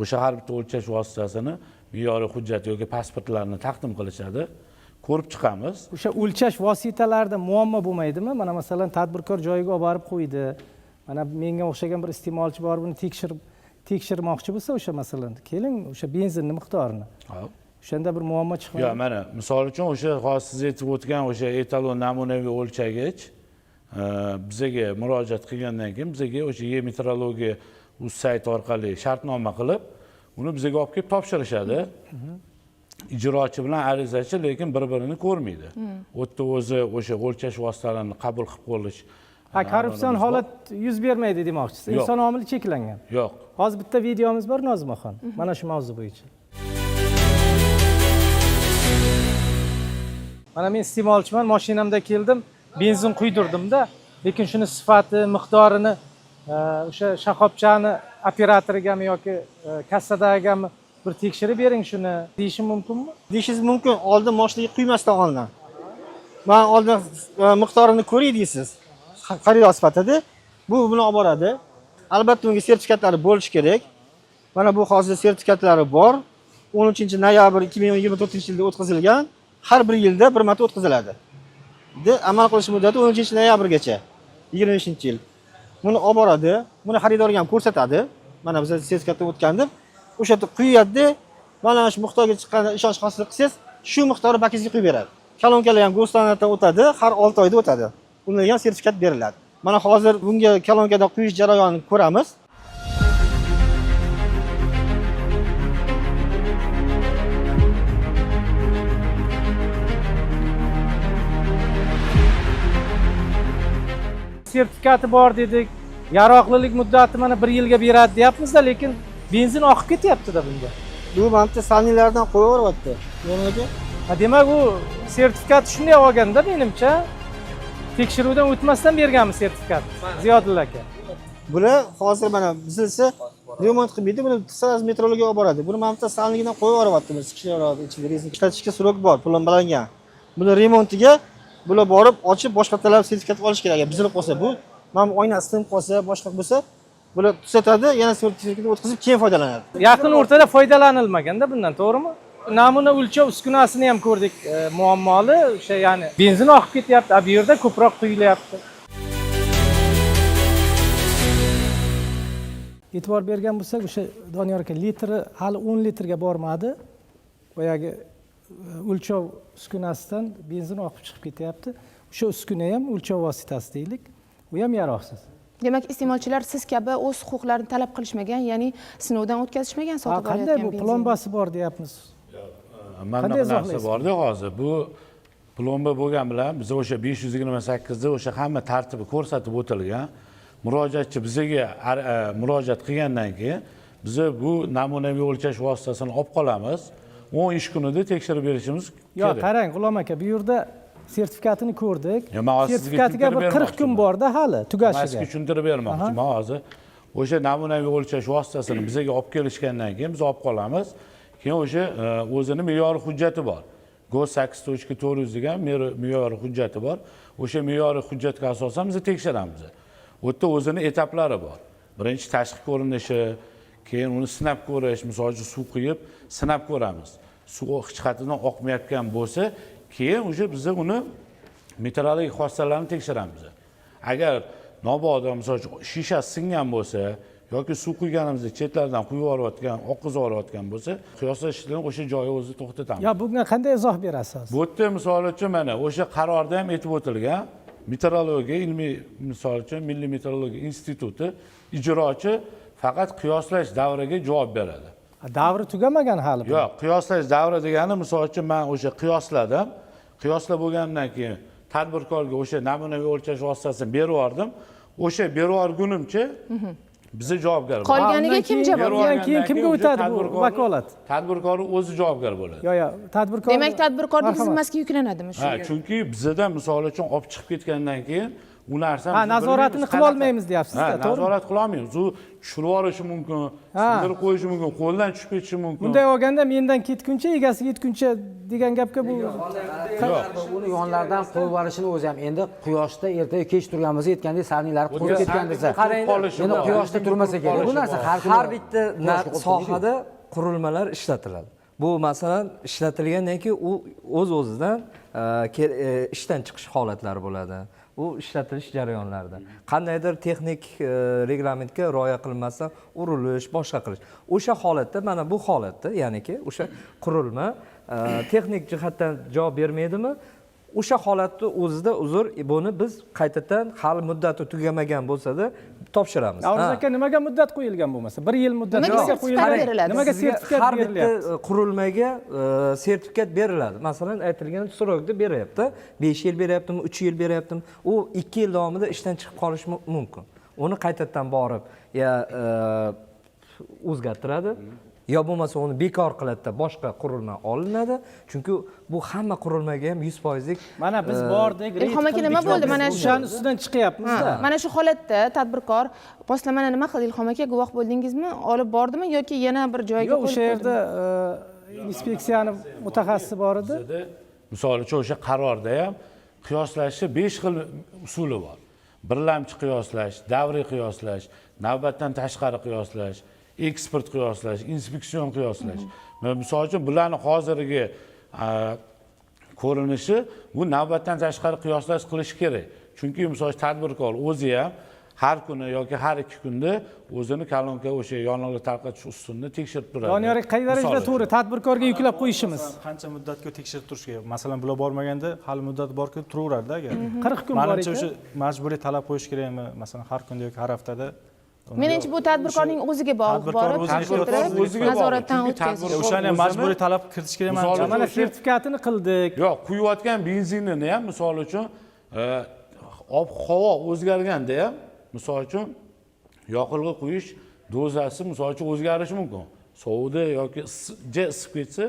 O'sha har bitta o'lchash vositasini me'yoriy hujjat yoki pasportlarini taqdim qilishadi. ko'rib chiqamiz. O'sha o'lchash vositalarida muammo bo'lmaydimi? Mana masalan, tadbirkor joyiga olib borib qo'ydi. Mana menga o'xshagan bir iste'molchi borib uni tekshirmoqchi bo'lsa, o'sha masalan, keling o'sha benzinni miqdorini. O'shanda bir muammo chiqmaydi. Yo'q, mana misol uchun o'sha hozir siz aytib o'tgan o'sha etalon namunaviy o'lchagich bizaga murojaat qilgandan keyin bizaga o'sha E-metrologiya uz sayti orqali shartnoma qilib, uni bizaga olib kelib topshirishadi. Ijrochi bilan arizachi lekin bir-birini ko'rmaydi. U yerda o'zi o'sha o'lchash vositalarini qabul qilib qo'yish. Ha, korrupsion holat yuz bermaydi demoqchisiz. Inson omili cheklangan. Yo'q. Hozir bitta videomiz bor, Nozimaxon. Mana shu mavzu bo'yicha. Mana men iste'molchiman, mashinamda keldim, benzin quydirdim-da, lekin shuni sifati, miqdorini o'sha shoxobchani operatorigami yoki kassadagami bir tekshirib bering shuni deyishim mumkinmi? Deyishingiz mumkin, oldin mashinaga quymasdan oldin. Men oldin miqdorini ko'ray deysiz. Xaridor sifatida bu buni olib boradi. Albatta unga sertifikatlari bo'lishi kerak. Mana bu hozir sertifikatlari bor. 13 noyabr 2024-yilda o'tkazilgan. Har bir yilda bir marta o'tkaziladi. Amal qilish muddati 13 noyabrgacha, 25-yil. Buni olib boradi, buni xaridorga ham ko'rsatadi. Mana biz sertifikatdan o'tgan deb o'sha yerda quyadi. Mana shu miqdorga chiqqanda ishonch hosil qilsangiz, shu miqdorni bakingizga quyib beradi. Kolonkalar ham gosstandarddan o'tadi, har 6 oyda o'tadi. Unga ham sertifikat beriladi. Mana hozir bunga kolonkadan quyish jarayonini ko'ramiz. Sertifikati bor dedik, yaroqlilik muddati mana 1 yilga beradi deyapmiz-da, lekin benzin oqib ketyapti-da bunga. Bu mana salnilardan qo'yaveryapti. Yo'lga. Ha, demak u sertifikat shunday olganda menimcha tekshiruvdan o'tmasdan berganmi sertifikat Ziyodulla aka? Bular hozir mana buzilsa remont qilmaydi, buni sraz metrologiyaga olib boradi. Buni mana bitta salnigidan qo'yib yuboryapti, buni siqishlayveradi ichida rezin. Ishlatishga srok bor, plombalangan. Buni remontiga bular borib ochib boshqa talab sertifikat olish kerak. Agar buzilib qolsa bu, mana bu oyna sinib qolsa, boshqa bo'lsa, bular tuzatadi, yana sertifikatni o'tkazib keyin foydalanadi. Yaqin o'rtada foydalanilmaganda bundan, to'g'rimi? Namuna o'lchov uskunasini ham ko'rdik, muammoli, o'sha ya'ni benzin oqib ketyapti, bu yerda ko'proq quyilyapti. E'tibor bergan bo'lsak, o'sha Doniyor aka litri hali 10 litrga bormadi. Boyagi o'lchov uskunasidan benzin oqib chiqib ketyapti. O'sha uskuna ham o'lchov vositasi deylik. U ham yaroqsiz. Demak, iste'molchilar siz kabi o'z huquqlarini talab qilishmagan, ya'ni sinovdan o'tkazishmagan sotib olayotgan qanday bu benzin. Plombasi bor deyapmiz. Mana Qanday bunaqa narsa izohlaysiz? borda hozir. Bu plomba bo'lgan bilan biz o'sha 528 da o'sha hamma tartibi ko'rsatib o'tilgan. Murojaatchi bizga murojaat qilgandan keyin biz bu namunaviy o'lchash vositasini olib qolamiz. 10 ish kunida tekshirib berishimiz Yo'q, kerak. qarang, G'ulom aka, bu yerda sertifikatini ko'rdik. Sertifikatiga bir 40 kun borda hali tugashiga. Men sizga tushuntirib bermoqchiman hozir. O'sha namunaviy o'lchash vositasini bizga olib kelishgandan keyin biz olib qolamiz. Keyin o'sha o'zini me'yoriy hujjati bor. GOS 8.400 degan me'yoriy hujjati bor. O'sha me'yoriy hujjatga asosan biz tekshiramiz. U yerda o'zini etaplari bor. Birinchi tashqi ko'rinishi, keyin uni sinab ko'rish, misol uchun suv quyib sinab ko'ramiz. Suv hech qayerdan oqmayotgan bo'lsa, keyin o'sha biz uni metrologik xossalarni tekshiramiz. Agar mabodo misol uchun shisha singan bo'lsa yoki suv quyganimizda chetlardan quyib yuborayotgan, oqizib yuborayotgan bo'lsa, qiyoslashni o'sha joyi o'zi to'xtatamiz. Yo, bunga qanday izoh berasiz? Bu yerda misol uchun mana o'sha qarorda ham aytib o'tilgan, metrologiya ilmiy, misol uchun Milliy metrologiya instituti ijrochi faqat qiyoslash davriga javob beradi. Davri tugamagan hali. Yo'q, qiyoslash davri degani misol uchun men o'sha qiyosladim. Qiyoslab bo'lgandan keyin tadbirkorga o'sha namunaviy o'lchash vositasini berib yubordim. O'sha berib yuborgunimcha bizni javobgar bo'ladi. Qolganiga kim javob Undan keyin kimga o'tadi bu vakolat? Tadbirkor o'zi javobgar bo'ladi. Yo'q, yo'q, tadbirkor. Demak, tadbirkorning zimmasiga yuklanadimi shu? Ha, chunki bizda misol uchun olib chiqib ketgandan keyin u narsani Ha, nazoratini qila olmaymiz deyapsiz-da, to'g'rimi? Nazorat qila olmaymiz. U tushirib yuborishi mumkin, sindirib qo'yishi mumkin, qo'ldan tushib ketishi mumkin. Bunday olganda mendan ketguncha, egasiga yetguncha degan gapga bu yo'q. Uni yonlardan qo'yib yuborishini o'zi ham endi quyoshda ertaga kech turgan bo'lsa, aytgandek salninglar qurib ketgan desa, qarang, endi quyoshda turmasa kerak. Bu narsa har har bitta sohada qurilmalar ishlatiladi. Bu masalan ishlatilgandan keyin u o'z o'zidan ishdan chiqish holatlari bo'ladi. U ishlatilish jarayonlarida qandaydir texnik reglamentga rioya qilinmasdan urilish, boshqa qilish. O'sha holatda, mana bu holatda, ya'niki o'sha qurilma texnik jihatdan javob bermaydimi, o'sha holatni o'zida uzr, buni biz qaytadan hali muddati tugamagan bo'lsa-da topshiramiz. Navruz aka, nimaga muddat qo'yilgan bo'lmasa? 1 yil muddat Nimaga sertifikat beriladi? Nimaga sertifikat har bitta berilyapti? Qurilmaga sertifikat beriladi. Masalan, aytilgan срок da beryapti. 5 yil beryaptimi, 3 yil beryaptimi? U 2 yil davomida ishdan chiqib qolishi mumkin. Uni qaytadan borib ya o'zgartiradi, yo bo'lmasa uni bekor qiladida boshqa qurilma olinadi. Chunki bu hamma qurilmaga ham 100%lik. Mana biz bordik, Ilhom aka, nima bo'ldi? Mana shu o'shani ustidan chiqyapmiz-da. Mana shu holatda tadbirkor poslamani nima qildi Ilhom aka, guvoh bo'ldingizmi? Olib bordimi yoki yana bir joyga Yo'q, o'sha qo'yib yerda inspeksiyani mutaxassisi bor edi. Misol uchun o'sha qarorda ham qiyoslashni 5 xil usuli bor. Birlamchi qiyoslash, davriy qiyoslash, navbatdan tashqari qiyoslash, ekspert qiyoslash, inspeksion qiyoslash. Misol uchun bularni hozirgi ko'rinishi bu navbatdan tashqari qiyoslash qilish kerak. Chunki misol uchun tadbirkor o'zi ham har kuni yoki har 2 kunda o'zini kolonka o'sha yonilg'i tarqatish ustunini tekshirib turadi. Doniyor aka, qay darajada to'g'ri tadbirkorga yuklab qo'yishimiz? Qancha muddatga tekshirib turish kerak? Masalan, bular bormaganda hali muddat borku turaveradi agar. 40 kun bor Manimcha ekan. o'sha majburiy talab qo'yish kerakmi? Masalan, har kunda yoki har haftada. Menimcha bu tadbirkorning o'ziga bog'liq, borib tekshirtirib, nazoratdan o'tkazish. O'shani ham majburiy talab kiritish kerak manimcha. Mana sertifikatini qildik. Yo'q, quyayotgan benzinini ham misol uchun ob-havo o'zgarganda ham misol uchun yoqilg'i quyish dozasi misol uchun o'zgarishi mumkin. Sovudi yoki isib ketsa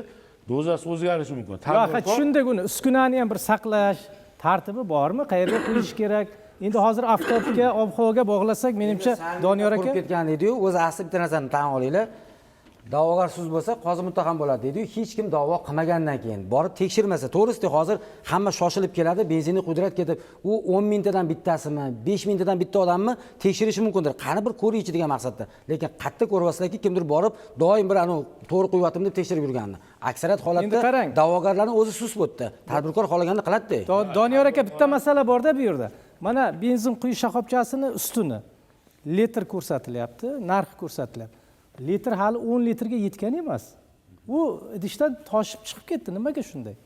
dozasi o'zgarishi mumkin. Yo'q, tushundik uni. Uskunani ham bir saqlash tartibi bormi? Qayerga quyish kerak? Endi hozir oftobga, ob-havoga bog'lasak, menimcha Doniyor aka qurib ketgan deydi-yu, o'zi asli bitta narsani tan olinglar. Da'vogar suz bo'lsa, qozi muttaham bo'ladi deydi-yu, hech kim da'vo qilmagandan keyin borib tekshirmasa, to'g'risida hozir hamma shoshilib keladi, benzinni quydiradi ketib, u 10 mingtadan bittasimi, 5 mingtadan bitta odammi tekshirishi mumkindir. Qani bir ko'raychi degan maqsadda. Lekin qayerda ko'ryapsizlarki, kimdir borib doim bir anu to'g'ri quyaptim deb tekshirib yurganini. Aksariyat holatda da'vogarlarning o'zi sus bo'ldi. Tadbirkor xohlaganini qiladi-da. Doniyor aka, bitta masala bor-da bu yerda. Mana benzin quyish shoxobchasini ustuni litr ko'rsatilyapti, narx ko'rsatilyapti. Litr hali 10 litrga yetgan emas. U idishdan toshib chiqib ketdi. Nimaga shunday?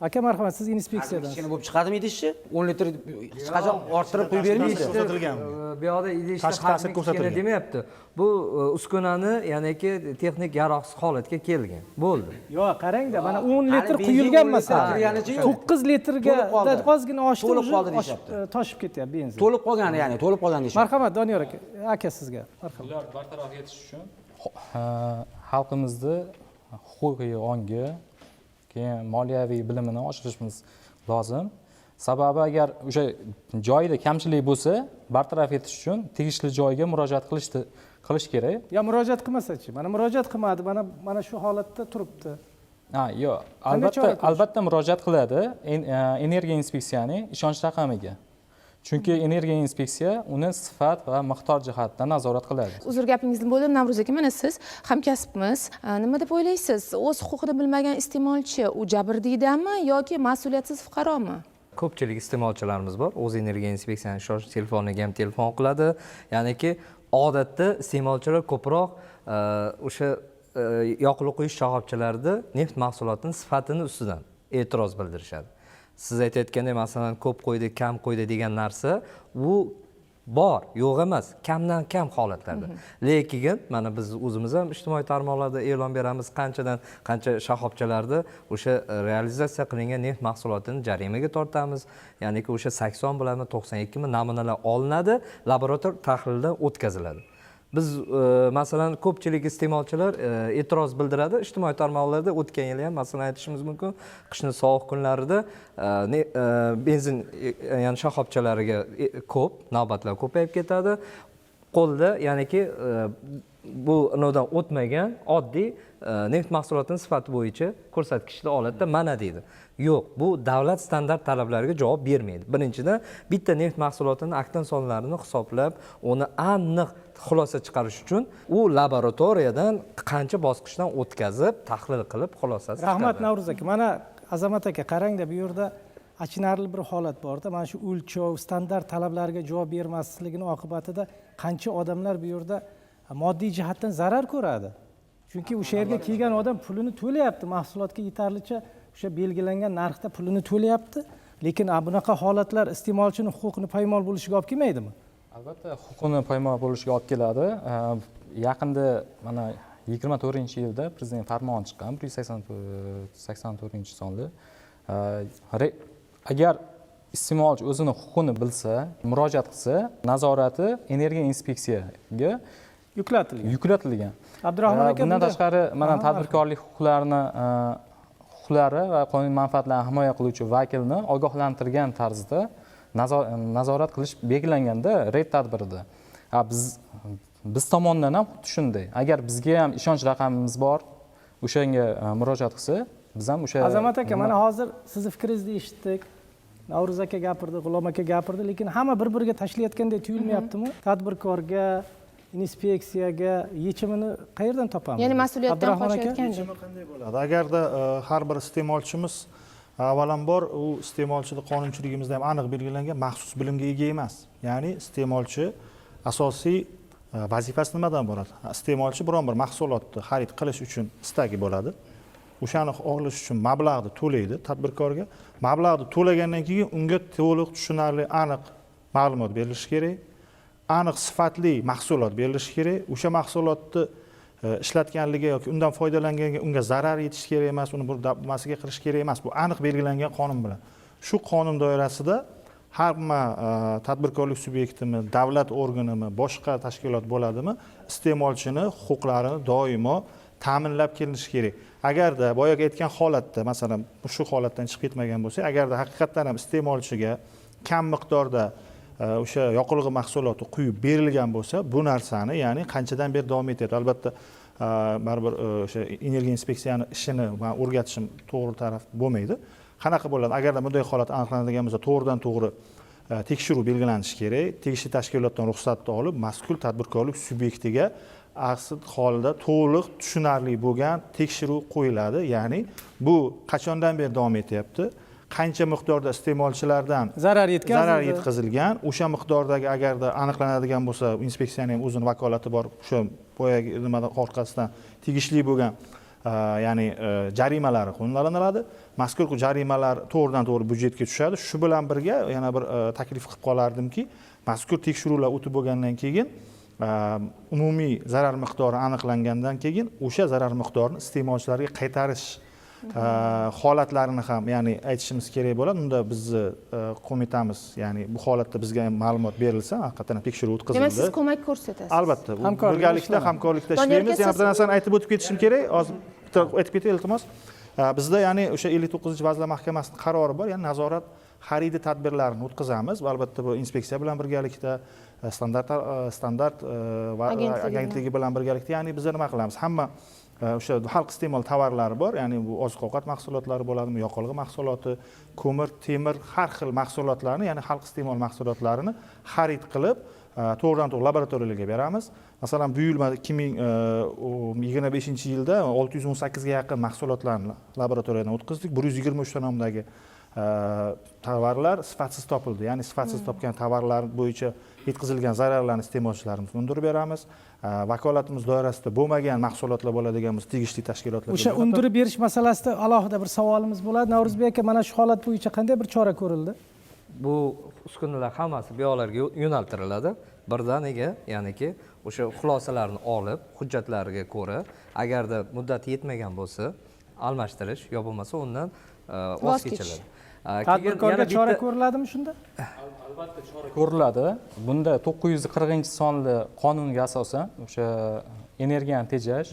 Aka, marhamat, siz inspeksiyadan. Kichkina bo'lib chiqadimi idishchi? 10 litr hech qachon orttirib quyib bermaydi. Bu yoqda idishda hajmi kichkina demayapti. Bu uskunani, ya'niki texnik yaroqsiz holatga kelgan. Bo'ldi. Yo'q, qarangda, mana 10 litr quyilgan masalan. 9 litrga ozgina oshdi, to'lib qoldi deyishyapti. Toshib ketyapti benzin. To'lib qolgani, ya'ni to'lib qolgan deyishyapti. Marhamat, Doniyor aka, aka sizga. Marhamat. Bular bartaraf etish uchun xalqimizni huquqiy ongi, keyin moliyaviy bilimini oshirishimiz lozim. Sababi agar o'sha joyida kamchilik bo'lsa, bartaraf etish uchun tegishli joyga murojaat qilish kerak. Yo murojaat qilmasa-chi? Mana murojaat qilmadi, mana shu holatda turibdi. Ha, yo'q, albatta murojaat qiladi energiya inspeksiyaning ishonch raqamiga. Chunki energiya inspeksiya uni sifat va miqdor jihatdan nazorat qiladi. Uzr, gapingizni bo'ldim Navruz aka, mana siz hamkasbimiz. Nima deb o'ylaysiz? O'z huquqini bilmagan iste'molchi u jabrdiydami yoki mas'uliyatsiz fuqaromi? Ko'pchilik iste'molchilarimiz bor, o'z energiya inspeksiyaning ishonch telefoniga ham telefon qiladi. Ya'niki odatda iste'molchilar ko'proq o'sha yoqilg'i quyish shoxobchalarida neft mahsulotining sifatini ustidan e'tiroz bildirishadi. Siz aytayotgandek, masalan, ko'p qo'ydi, kam qo'ydi degan narsa u bor, yo'q emas, kamdan kam holatlarda. Lekin mana biz o'zimiz ham ijtimoiy tarmoqlarda e'lon beramiz, qanchadan qancha shoxobchalarda o'sha realizatsiya qilingan neft mahsulotini jarimaga tortamiz. Ya'niki o'sha 80 bilanmi, 92 mi namunalar olinadi, laborator tahlildan o'tkaziladi. Biz masalan ko'pchilik iste'molchilar e'tiroz bildiradi ijtimoiy tarmoqlarda. O'tgan yili ham masalan aytishimiz mumkin, qishning sovuq kunlarida benzin ya'ni shoxobchalariga ko'p navbatlar ko'payib ketadi. Qo'lda ya'niki Bu inodan o'tmagan oddiy neft mahsulotini sifati bo'yicha ko'rsatkichli holatda mana deydi. Yo'q, bu davlat standart talablariga javob bermaydi. Birinchidan, bitta neft mahsulotini oktan sonlarini hisoblab, uni aniq xulosa chiqarish uchun u laboratoriyadan qancha bosqichdan o'tkazib, tahlil qilib xulosasi Rahmat, chiqaradi. Navruz aka. Mana Azamat aka, qarangda, bu yerda achinarli bir holat borda. Mana shu o'lchov standart talablarga javob bermasligini oqibatida qancha odamlar bu yerda moddiy jihatdan zarar ko'radi. Chunki o'sha yerga kelgan odam pulini to'layapti, mahsulotga yetarlicha o'sha belgilangan narxda pulini to'layapti, lekin bunaqa holatlar iste'molchini huquqini poymol bo'lishiga olib kelmaydimi? Albatta, huquqini poymol bo'lishiga olib keladi. Yaqinda mana 24-yilda prezident farmoni chiqqan, 184-sonli. Agar iste'molchi o'zini huquqini bilsa, murojaat qilsa, nazorati energiya inspeksiyaga yuklatilgan. Yuklatilgan. Abdurahmon aka, bundan tashqari mana tadbirkorlik huquqlari va qonuniy manfaatlarini himoya qiluvchi vakilni ogohlantirgan tarzda nazorat qilish belgilanganda reyd tadbirida. Biz tomondan ham xuddi shunday. Agar bizga ham ishonch raqamimiz bor, o'shanga murojaat qilsa, biz ham o'sha Azamat aka, mana hozir sizni fikringizni eshitdik. Navruz aka gapirdi, G'ulom aka gapirdi, lekin hamma bir-biriga tashlayotgandek tuyulmayaptimi? Tadbirkorga, inspeksiyaga yechimini qayerdan topamiz? Ya'ni mas'uliyatdan Abdurahmon aka? qochayotgandek. Yechimi qanday bo'ladi? Agarda har bir iste'molchimiz, avvalambor u iste'molchida qonunchiligimizda ham aniq belgilangan maxsus bilimga ega emas. Ya'ni iste'molchi asosiy vazifasi nimadan iborat? Iste'molchi biron bir mahsulotni xarid qilish uchun istagi bo'ladi. O'shani olish uchun mablag'ni to'laydi tadbirkorga. Mablag'ni to'lagandan keyin unga to'liq, tushunarli, aniq ma'lumot berilishi kerak. Aniq sifatli mahsulot berilishi kerak. O'sha mahsulotni ishlatganligi yoki undan foydalanganga unga zarar yetishi kerak emas, uni bir nimasiga qilish kerak emas. Bu aniq belgilangan qonun bilan. Shu qonun doirasida hamma tadbirkorlik subyektimi, davlat organimi, boshqa tashkilot bo'ladimi, iste'molchini huquqlarini doimo ta'minlab kelinishi kerak. Agarda boyagi aytgan holatda, masalan, shu holatdan chiqib ketmagan bo'lsak, agarda haqiqatdan ham iste'molchiga kam miqdorda o'sha yoqilg'i mahsuloti quyib berilgan bo'lsa, bu narsani, ya'ni qanchadan beri davom etyapti. Albatta, baribir o'sha energiya inspeksiyani ishini man o'rgatishim to'g'ri taraf bo'lmaydi. Qanaqa bo'ladi? Agarda bunday holat aniqlanadigan bo'lsa, to'g'ridan to'g'ri tekshiruv belgilanishi kerak. Tegishli tashkilotdan ruxsatni olib, mazkur tadbirkorlik subyektiga asl holda to'liq tushunarli bo'lgan tekshiruv qo'yiladi. Ya'ni bu qachondan beri davom etyapti? Qancha miqdorda iste'molchilardan zarar yetkazildi? Zarar yetkazilgan, o'sha miqdordagi agarda aniqlanadigan bo'lsa, inspeksiyaning ham o'zini vakolati bor, o'sha boyagi nimada orqasidan tegishli bo'lgan, ya'ni jarimalari qo'llaniladi. Mazkur jarimalar to'g'ridan to'g'ri byudjetga tushadi. Shu bilan birga yana bir taklif qilib qolardimki, mazkur tekshiruvlar o'tib bo'lgandan keyin, umumiy zarar miqdori aniqlangandan keyin o'sha zarar miqdorini iste'molchilarga qaytarish holatlarini ham, ya'ni aytishimiz kerak bo'ladi. Unda bizni qo'mitamiz, ya'ni bu holatda bizga ham ma'lumot berilsa, haqiqatan ham tekshiruv o'tkazildi. Demak, siz ko'mak ko'rsatasiz. Albatta, bu Hamkorlikda birgalikda, ishlanadi. hamkorlikda Doniyor aka, ishlaymiz. Yana bir siz narsani aytib o'tib ketishim kerak. Hozir bitta aytib ketay, iltimos. Bizda, ya'ni o'sha 59-Vazirlar Mahkamasining qarori bor, ya'ni nazorat xaridi tadbirlarini o'tkazamiz. Va albatta bu inspeksiya bilan birgalikda, standart va Agentligi bilan. agentligi bilan birgalikda, ya'ni biz nima qilamiz? Hamma o'sha xalq iste'mol tovarlari bor, ya'ni bu oziq-ovqat mahsulotlari bo'ladimi, yoqilg'i mahsuloti, ko'mir, temir, har xil mahsulotlarni, ya'ni xalq iste'mol mahsulotlarini xarid qilib, to'g'ridan to'g'ri laboratoriyalarga beramiz. Masalan, bu yil mana ikki ming, yigirma beshinchi yilda olti yuz o'n sakkizga yaqin mahsulotlarni laboratoriyadan o'tkazdik. Bir yuz yigirma uchta nomdagi tovarlar sifatsiz topildi. Ya'ni sifatsiz topgan tovarlar bo'yicha yetkazilgan zararlarni iste'molchilarimizga undirib beramiz. Vakolatimiz doirasida bo'lmagan mahsulotlar bo'ladigan bo'lsa, tegishli tashkilotlarga O'sha jo'natamiz. undirib berish masalasida alohida bir savolimiz bo'ladi. Navro'zbek aka, mana shu holat bo'yicha qanday bir chora ko'rildi? Bu uskunalar hammasi bu yoqlarga yo'naltiriladi. Birdaniga, ya'niki o'sha xulosalarni olib, hujjatlarga ko'ra, agarda muddati yetmagan bo'lsa, almashtirish yo bo'lmasa undan voz Voz kechish. kechiladi. Keyin Tadbirkorga yana chora bitta ko'riladimi shunda? Albatta chora ko'riladi. Bunda to'qqiz yuz qirqinchi sonli qonunga asosan o'sha energiyani tejash,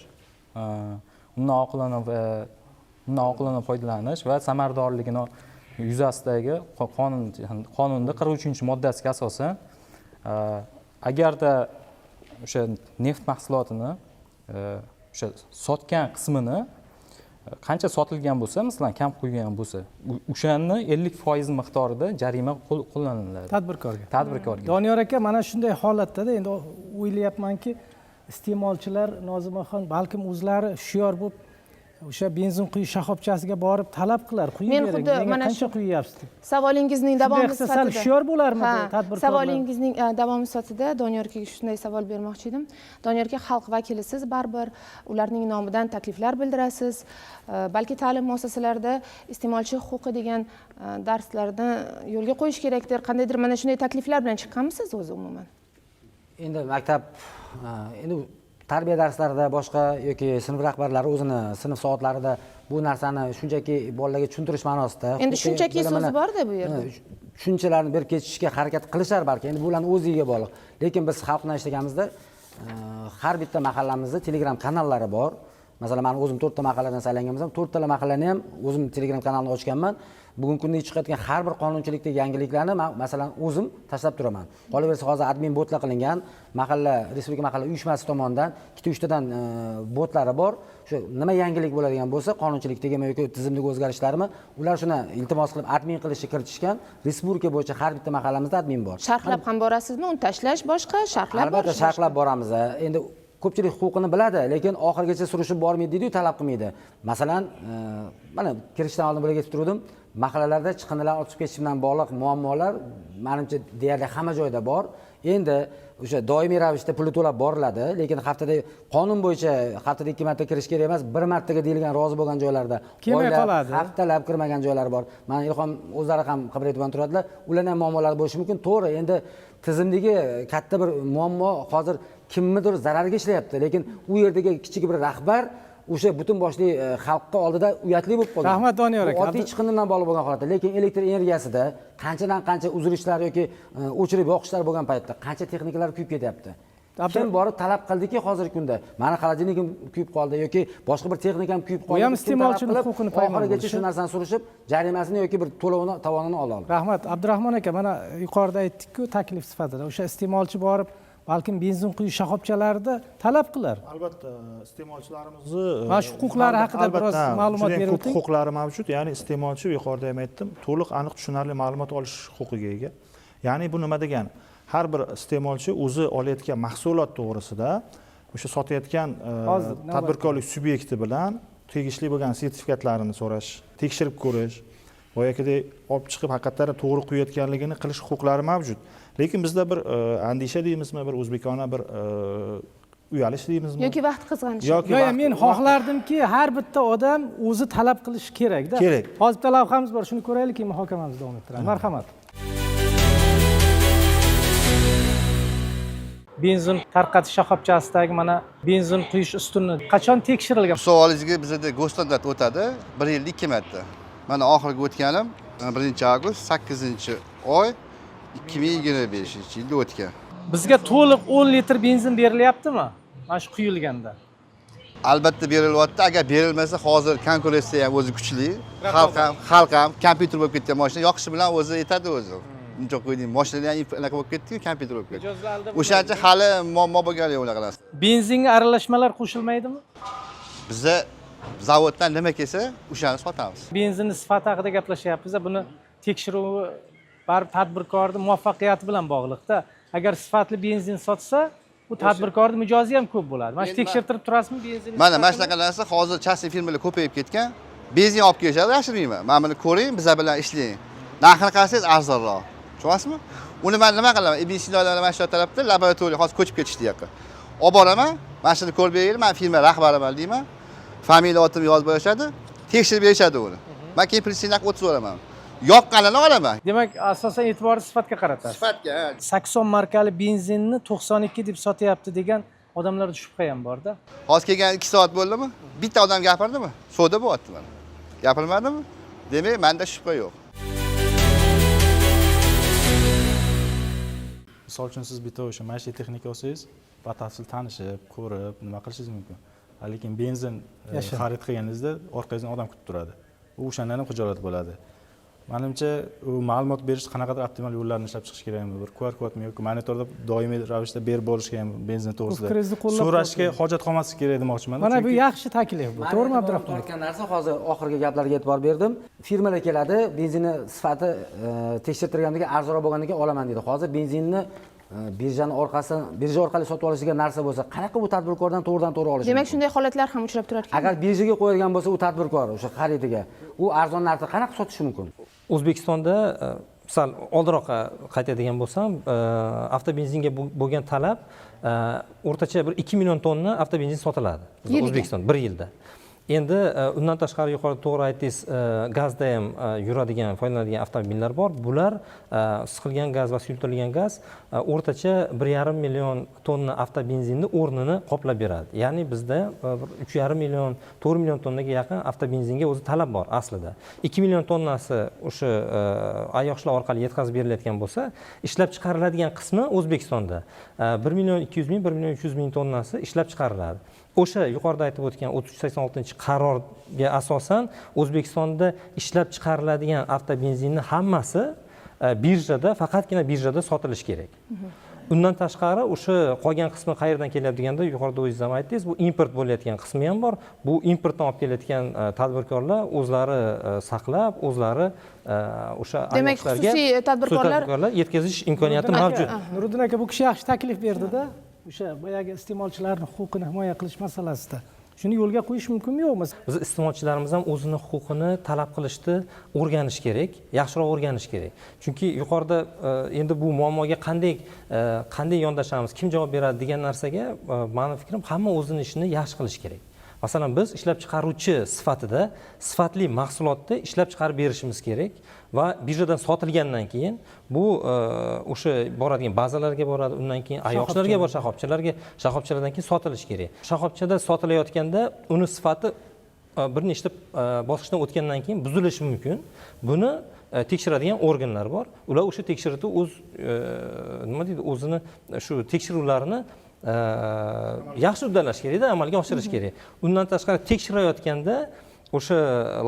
undan oqilona va undan oqilona foydalanish va samaradorligini yuzasidagi qonunda 43-moddasiga asosan, agarda o'sha neft mahsulotini o'sha sotgan qismini qancha sotilgan bo'lsa, masalan, kam quygan bo'lsa, o'shani 50% miqdorida jarima qo'llaniladi tadbirkorga. Tadbirkorga. Doniyor aka, mana shunday holatda endi o'ylayapmanki, iste'molchilar Nozimaxon balkim o'zlari hushyor bo'lib o'sha benzin quyish shoxobchasiga borib talab qilar, quyib bering, menga qancha quyapsiz deb. Savolingizning davomi sifatida sal hushyor bo'larmidi tadbirkorlar? Savolingizning davomi sifatida Doniyor akaga shunday savol bermoqchi edim. Doniyor aka, xalq vakilisiz, baribir ularning nomidan takliflar bildirasiz. Balki ta'lim muassasalarida iste'molchi huquqi degan darslarni yo'lga qo'yish kerakdir. Qandaydir mana shunday takliflar bilan chiqqanmisiz o'zi umuman? Endi maktab, endi tarbiya darslarida boshqa yoki sinf rahbarlari o'zini sinf soatlarida bu narsani shunchaki bolalarga tushuntirish ma'nosida. Endi shunchaki so'zi bor-da bu yerda. Tushunchalarni berib ketishga harakat qilishar balki, endi bularni o'ziga bog'liq. Lekin biz xalq bilan ishlaganimizda har bitta mahallamizda Telegram kanallari bor. Masalan, men o'zim 4 ta mahalladan saylangan bo'lsam, 4 ta mahallani ham o'zim Telegram kanalini ochganman. Bugungi kunda chiqayotgan har bir qonunchilikdagi yangiliklarni men masalan o'zim tashlab turaman. Qolaversa hozir admin botlar qilingan, mahalla, respublika mahalla uyushmasi tomonidan 2-3 tadan botlari bor. Shu nima yangilik bo'ladigan bo'lsa, qonunchilikdagimi yoki tizimdagi o'zgarishlarmi, ular shuni iltimos qilib admin qilishni kiritishgan. Respublika bo'yicha har bitta mahallamizda admin bor. Sharhlab ham borasizmi? Uni tashlash boshqa, sharhlab borish. Albatta sharhlab boramiz. Endi ko'pchilik huquqini biladi, lekin oxirigacha surishib bormaydi deydi-yu, talab qilmaydi. Masalan, mana kirishdan oldin bularga aytib turdim, mahallalarda chiqindilar olib chiqib ketish bilan bog'liq muammolar menimcha deyarli hamma joyda bor. Endi o'sha doimiy ravishda puli to'lab boriladi, lekin haftada qonun bo'yicha haftada 2 marta kirish kerak emas, 1 martaga deyilgan rozi bo'lgan joylarda kelmay qoladi. Haftalab kirmagan joylar bor. Mana Ilhom o'zlari ham xabar etib turadilar, ularning ham muammolari bo'lishi mumkin. To'g'ri, endi tizimdagi katta bir muammo hozir kimnidir zarariga ishlayapti, lekin u yerdagi kichik bir rahbar o'sha butun boshli xalqqa oldida uyatli bo'lib qolgan. Rahmat Doniyor aka. Oddiy chiqindi bilan bog'liq bo'lgan holatda, lekin elektr energiyasida qanchadan qancha uzilishlar yoki o'chirib yoqishlar bo'lgan paytda qancha texnikalar kuyib ketyapti. Kim borib talab qildiki hozirgi kunda mani xolodilnikim kuyib qoldi yoki boshqa bir texnikam kuyib qoldi. Bu ham iste'molchining huquqini poymol bo'lishi. Oxirigacha shu narsani surishib, jarimasini yoki bir to'lovini tovonini ola oldi. Rahmat Abdurahmon aka, mana yuqorida aytdik-ku taklif sifatida o'sha iste'molchi borib balkim benzin quyish shoxobchalarida talab qilar. Albatta, iste'molchilarimizni mana shu huquqlari haqida biroz ma'lumot berib o'ting. Huquqlari mavjud, ya'ni iste'molchi yuqorida ham aytdim, to'liq, aniq, tushunarli ma'lumot olish huquqiga ega. Ya'ni bu nima degani? Har bir iste'molchi o'zi olayotgan mahsulot to'g'risida o'sha sotayotgan tadbirkorlik subyekti bilan tegishli bo'lgan sertifikatlarini so'rash, tekshirib ko'rish, boyagidek olib chiqib haqiqatdan to'g'ri quyayotganligini qilish huquqlari mavjud. Lekin bizda bir andisha deymizmi, bir o'zbekona bir uyalish deymizmi yoki vaqt qizg'anish. Yo'q, men xohlardimki, har bitta odam o'zi talab qilishi kerak-da. Kerak. Hozir bitta lavhamiz bor, shuni ko'raylik, keyin muhokamamizni davom ettiramiz. Marhamat. Benzin tarqatish shoxobchasidagi mana benzin quyish ustuni qachon tekshirilgan? Savolingizga bizda go'standart o'tadi, 1 yilda 2 marta. Mana oxirgi o'tganim 1-avgust, 8-oy 2025-yilda o'tgan. Bizga to'liq 10 litr benzin berilyaptimi? Mana shu quyilganda. Albatta berilyapti. Agar berilmasa hozir konkurensiya ham o'zi kuchli. Xalq ham kompyuter bo'lib ketgan, mashina yoqishi bilan o'zi aytadi o'zi. Buncha qo'yding, mashina ham anaqa bo'lib ketdi-ku, kompyuter bo'lib ketdi. O'shancha hali muammo bo'lgani yo'q unaqa narsa. Benzinga aralashmalar qo'shilmaydimi? Biza zavoddan nima kelsa, o'shani sotamiz. Benzinning sifati haqida gaplashyapmiz, buni tekshiruvi baribir tadbirkorning muvaffaqiyati bilan bog'liqda. Agar sifatli benzin sotsa, bu tadbirkorning mijozi ham ko'p bo'ladi. Mana shu tekshirtirib turasizmi benzinni? Mana shunaqa narsa hozir частный firmalar ko'payib ketgan. Benzin olib kelishadi, yashirmayman. Mana buni ko'ring, bizlar bilan ishlang. Narxini qarasangiz arzonroq. Tushunasizmi? Uni men nima qilaman? Ibn Sinolar mana shu tarafda laboratoriya hozir ko'chib ketishdi yoqqa. Olib boraman, mana shuni ko'rib beringlar, men firma rahbariman deyman. Familiya otimni yozib berishadi, tekshirib berishadi uni. Men keyin prisinaq o'tkazib yoqqanini olaman. Demak, asosan e'tiborni sifatga qaratasiz. Sifatga, ha. 80 markali benzinni 92 deb sotyapti degan odamlarda shubha ham bor-da. Hozir kelgan 2 soat bo'ldimi? Bitta odam gapirdimi? Savdo bo'lyapti mana. Gapirmadimi? Demak, menda shubha yo'q. Misol uchun siz bitta o'sha mashina texnika olsangiz, batafsil tanishib, ko'rib, nima qilishingiz mumkin. Lekin benzin xarid qilganingizda orqangizdan odam kutib turadi. U o'shandan ham xijolat bo'ladi. Manimcha, u ma'lumot berish qanaqadir optimal yo'llarini ishlab chiqish kerakmi? Bir QR kodmi yoki monitorda doimiy ravishda berib borish kerakmi benzin to'g'risida? Fikringizni qo'llab So'rashga hojat qolmasligi kerak demoqchiman. Mana bu yaxshi taklif bu. To'g'rimi, Abdurahmon aka? Tortgan narsa, hozir oxirgi gaplarga e'tibor berdim. Firmalar keladi, benzinni sifati tekshirtirgandan keyin arzonroq bo'lgandan keyin olaman deydi. Hozir benzinni birjani orqasi, birja orqali sotib olish degan narsa bo'lsa, qanaqa bu tadbirkordan to'g'ridan to'g'ri olish Demak, mumkin? shunday holatlar ham uchrab turar ekan. Agar birjaga qo'yadigan bo'lsa, u tadbirkor o'sha xaridiga, u arzon narxda qanaqa sotishi mumkin? O'zbekistonda sal oldinroqqa qaytadigan bo'lsam, avtobenzinga bo'lgan talab o'rtacha bir 2 million tonna avtobenzin sotiladi O'zbekiston bir yilda. Endi undan tashqari yuqorida to'g'ri aytdingiz, gazda ham yuradigan, foydalanadigan avtomobillar bor. Bular siqilgan gaz va suyultirilgan gaz o'rtacha 1,5 million tonna avtobenzinni o'rnini qoplab beradi. Ya'ni bizda bir 3,5 million, 4 million tonnaga yaqin avtobenzinga o'zi talab bor aslida. 2 million tonnasi o'sha ayoqishlar orqali yetkazib berilayotgan bo'lsa, ishlab chiqariladigan qismi O'zbekistonda 1 million 200 ming, 1 million 300 ming tonnasi ishlab chiqariladi. O'sha yuqorida aytib o'tgan 3386 qarorga asosan O'zbekistonda ishlab chiqariladigan avtobenzinni hammasi birjada, faqatgina birjada sotilishi kerak. Undan tashqari o'sha qolgan qismi qayerdan kelyapti deganda, yuqorida o'zingiz ham aytdingiz, bu import bo'layotgan qismi ham bor. Bu importdan olib kelayotgan tadbirkorlar o'zlari saqlab, o'zlari o'sha Demak, xususiy tadbirkorlar yetkazish imkoniyati mavjud. Nuriddin aka, bu kishi yaxshi taklif berdida. O'sha boyagi iste'molchilarning huquqini himoya qilish masalasida. Shuni yo'lga qo'yish mumkinmi yo'qmi? Biz iste'molchilarimiz ham o'zini huquqini talab qilishni o'rganish kerak, yaxshiroq o'rganish kerak. Chunki yuqorida endi bu muammoga qanday yondashamiz, kim javob beradi degan narsaga meni fikrim, hamma o'zini ishini yaxshi qilish kerak. Masalan, biz ishlab chiqaruvchi sifatida sifatli mahsulotni ishlab chiqarib berishimiz kerak va birjadan sotilgandan keyin bu o'sha boradigan bazalarga boradi, undan keyin ayoqlarga boradi, shoxobchalarga, shoxobchalardan keyin sotilishi kerak. Shoxobchada sotilayotganda uni sifati bir nechta bosqichdan o'tgandan keyin buzilishi mumkin. Buni tekshiradigan organlar bor. Ular o'sha tekshiruvni o'z nima deydi, o'zini shu tekshiruvlarini yaxshi uddalash kerakda, amalga oshirish kerak. Undan tashqari tekshirayotganda o'sha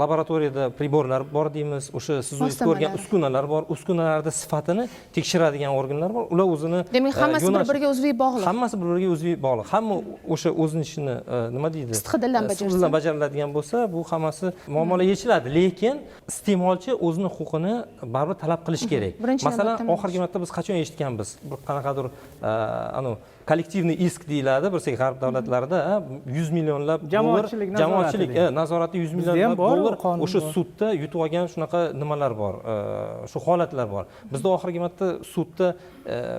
laboratoriyada priborlar bor deymiz, o'sha siz o'zingiz ko'rgan uskunalar bor, uskunalarda sifatini tekshiradigan organlar bor. Ular o'zini Demak, hammasi bir-biriga uzviy bog'liq. Hammasi bir-biriga uzviy bog'liq. Hamma o'sha o'zini ishini nima deydi? Sidqidildan bajarsa. Sidqidildan bajariladigan bo'lsa, bu hammasi muammolar yechiladi. Lekin iste'molchi o'zini huquqini baribir talab qilish kerak. Masalan, oxirgi marta biz qachon eshitganmiz? Bir qanaqadir kollektivniy isk deyiladi, bir g'arb davlatlarida 100 millionlab dollar jamoatchilik nazorati 100 millionlab dollar o'sha sudda yutib olgan shunaqa nimalar bor, shu holatlar bor. Bizda oxirgi marta sudda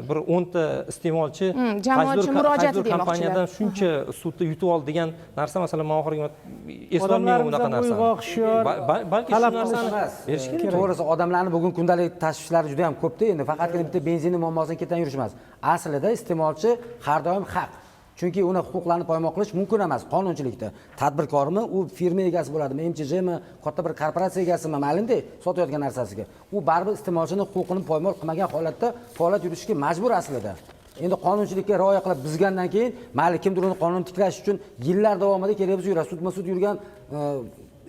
bir 10 ta iste'molchi jamoatchi murojaati demoqchilar. Kompaniyadan shuncha sudda yutib oldi degan narsa, masalan, men oxirgi marta eslolmayman unaqa narsani. Balki shu narsani berish kerak. To'g'risi, odamlarning bugun kundalik tashvishlari juda ham ko'pda, endi faqatgina bitta benzinning muammosini ketdan yurish emas. Aslida iste'molchi har doim haq. Chunki uni huquqlarini poymol qilish mumkin emas qonunchilikda. Tadbirkormi, u firma egasi bo'ladimi, MCJmi, katta bir korporatsiya egasimi, ma'lumda sotayotgan narsasiga. U baribir iste'molchining huquqini poymol qilmagan holatda faoliyat yuritishga majbur aslida. Endi qonunchilikka rioya qilib buzgandan keyin, mayli kimdir uni qonun tiklash uchun yillar davomida kerak bo'lsa yuradi, sudma-sud yurgan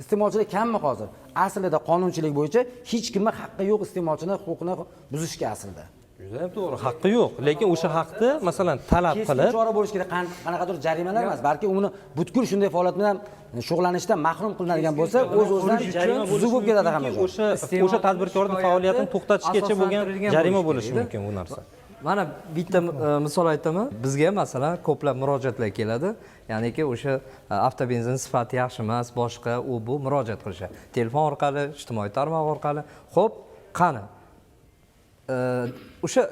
iste'molchilar kammi hozir? Aslida qonunchilik bo'yicha hech kimning haqqi yo'q iste'molchining huquqini buzishga aslida. Juda ham to'g'ri, haqqi yo'q, lekin o'sha haqni masalan talab qilib chora bo'lish kerak, qanaqadir jarimalar emas, balki uni butkul shunday faoliyat bilan shug'ullanishdan mahrum qilinadigan bo'lsa, o'z-o'zidan tuzuk bo'lib ketadi hamma joy. O'sha tadbirkorning faoliyatini to'xtatishgacha bo'lgan jarima bo'lishi mumkin bu narsa. Mana bitta misol aytaman. Bizga masalan ko'plab murojaatlar keladi. Ya'niki o'sha avtobenzin sifati yaxshi emas, boshqa u bu murojaat qilishadi. Telefon orqali, ijtimoiy tarmoq orqali. Xo'p, qani? O'sha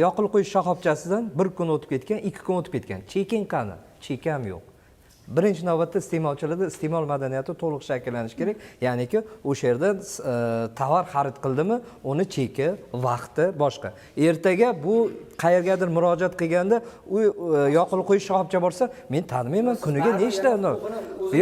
yoqilg'i quyish shoxobchasidan bir kun o'tib ketgan, 2 kun o'tib ketgan. Cheking qani? Chek ham yo'q. Birinchi navbatda iste'molchilarda iste'mol madaniyati to'liq shakllanishi kerak. Ya'niki o'sha yerda tovar xarid qildimi, uni cheki, vaqti boshqa. Ertaga bu qayergadir murojaat qilganda u yoqilg'i quyish shoxobcha borsa, men tanimayman, kuniga nechta.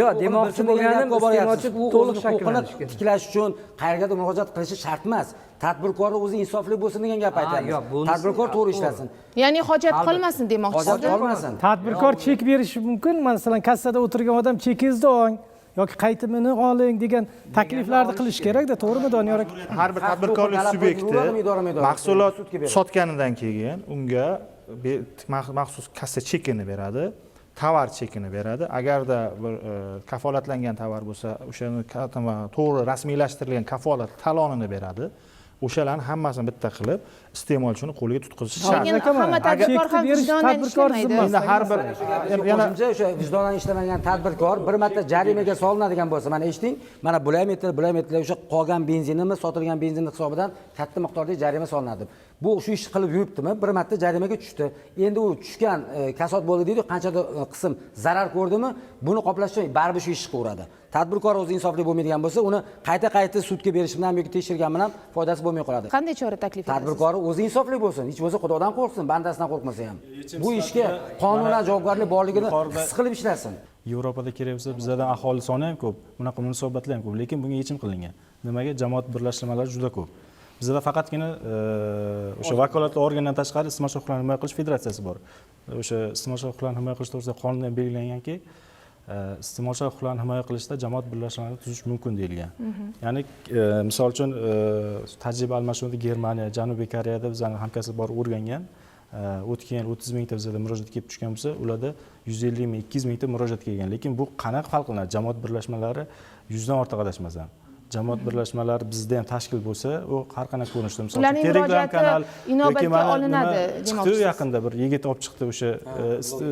Yo'q, demoqchi bo'lganim, iste'molchi to'liq shakllanishi kerak. Tiklash uchun qayergadir murojaat qilishi shart emas. Tadbirkorning o'zi insofli bo'lsin degan gap aytamiz. Tadbirkor to'g'ri ishlasin. Ya'ni hojat qolmasin demoqchisiz. Hojat qolmasin. Tadbirkor chek berishi mumkin. Masalan, kassada o'tirgan odam chekingizni oling, yoki qaytimini oling degan takliflarni qilish kerakda, to'g'rimi Doniyor aka? Har bir tadbirkorlik subyekti mahsulot sotganidan keyin unga maxsus kassa chekini beradi, tovar chekini beradi. Agarda bir kafolatlangan tovar bo'lsa, o'shani to'g'ri rasmiylashtirilgan kafolat talonini beradi. O'shalarni hammasini bitta qilib iste'molchini qo'liga tutqizish shart. Lekin hamma tadbirkor ham vijdonan ishlamaydi. Endi har bir yana o'sha vijdonan ishlamagan tadbirkor bir marta jarimaga solinadigan bo'lsa, mana eshiting, mana bular ham aytdilar, bular ham aytdilar, o'sha qolgan benzinimi, sotilgan benzinni hisobidan katta miqdordagi jarima solinadi. Bu shu ishni qilib yuribdimi? Bir marta jarimaga tushdi. Endi u tushgan kasod bo'ldi deydi, qanchadir qism zarar ko'rdimi? Buni qoplash uchun baribir shu ishni qilaveradi. Tadbirkor o'zi insofli bo'lmaydigan bo'lsa, uni qayta-qayta sudga berish bilan yoki tekshirgan bilan foydasi bo'lmay qoladi. Qanday chora taklif etasiz? Tadbirkor o'zi insofli bo'lsin, hech bo'lmasa Xudodan qo'rqsin, bandasidan qo'rqmasa ham. Bu ishga qonunan javobgarlik borligini his qilib ishlasin. Yevropada kerak bo'lsa, bizlardan aholi soni ham ko'p, bunaqa munosabatlar ham ko'p, lekin bunga yechim qilingan. Nimaga? Jamoat birlashmalari juda ko'p. Bizda faqatgina o'sha vakolatli organdan tashqari iste'molchi huquqlarini himoya qilish federatsiyasi bor. O'sha iste'molchi huquqlarini himoya qilish to'g'risida qonunda belgilanganki, iste'molchi huquqlarini himoya qilishda jamoat birlashmalarini tuzish mumkin deyilgan. Ya'ni misol uchun tajriba almashinuvida Germaniya, Janubiy Koreyada bizning hamkasblar bor o'rgangan. O'tgan yil 30 mingta bizda murojaat kelib tushgan bo'lsa, ularda 150 ming, 200 mingta murojaat kelgan. Lekin bu qanaqa farq qilinadi? Jamoat birlashmalari 100 dan ortiq adashmasam. Jamoat birlashmalari bizda ham tashkil bo'lsa, u har qanday ko'rinishda, misol uchun Telegram kanal yoki mana chiqdi yaqinda bir yigit olib chiqdi o'sha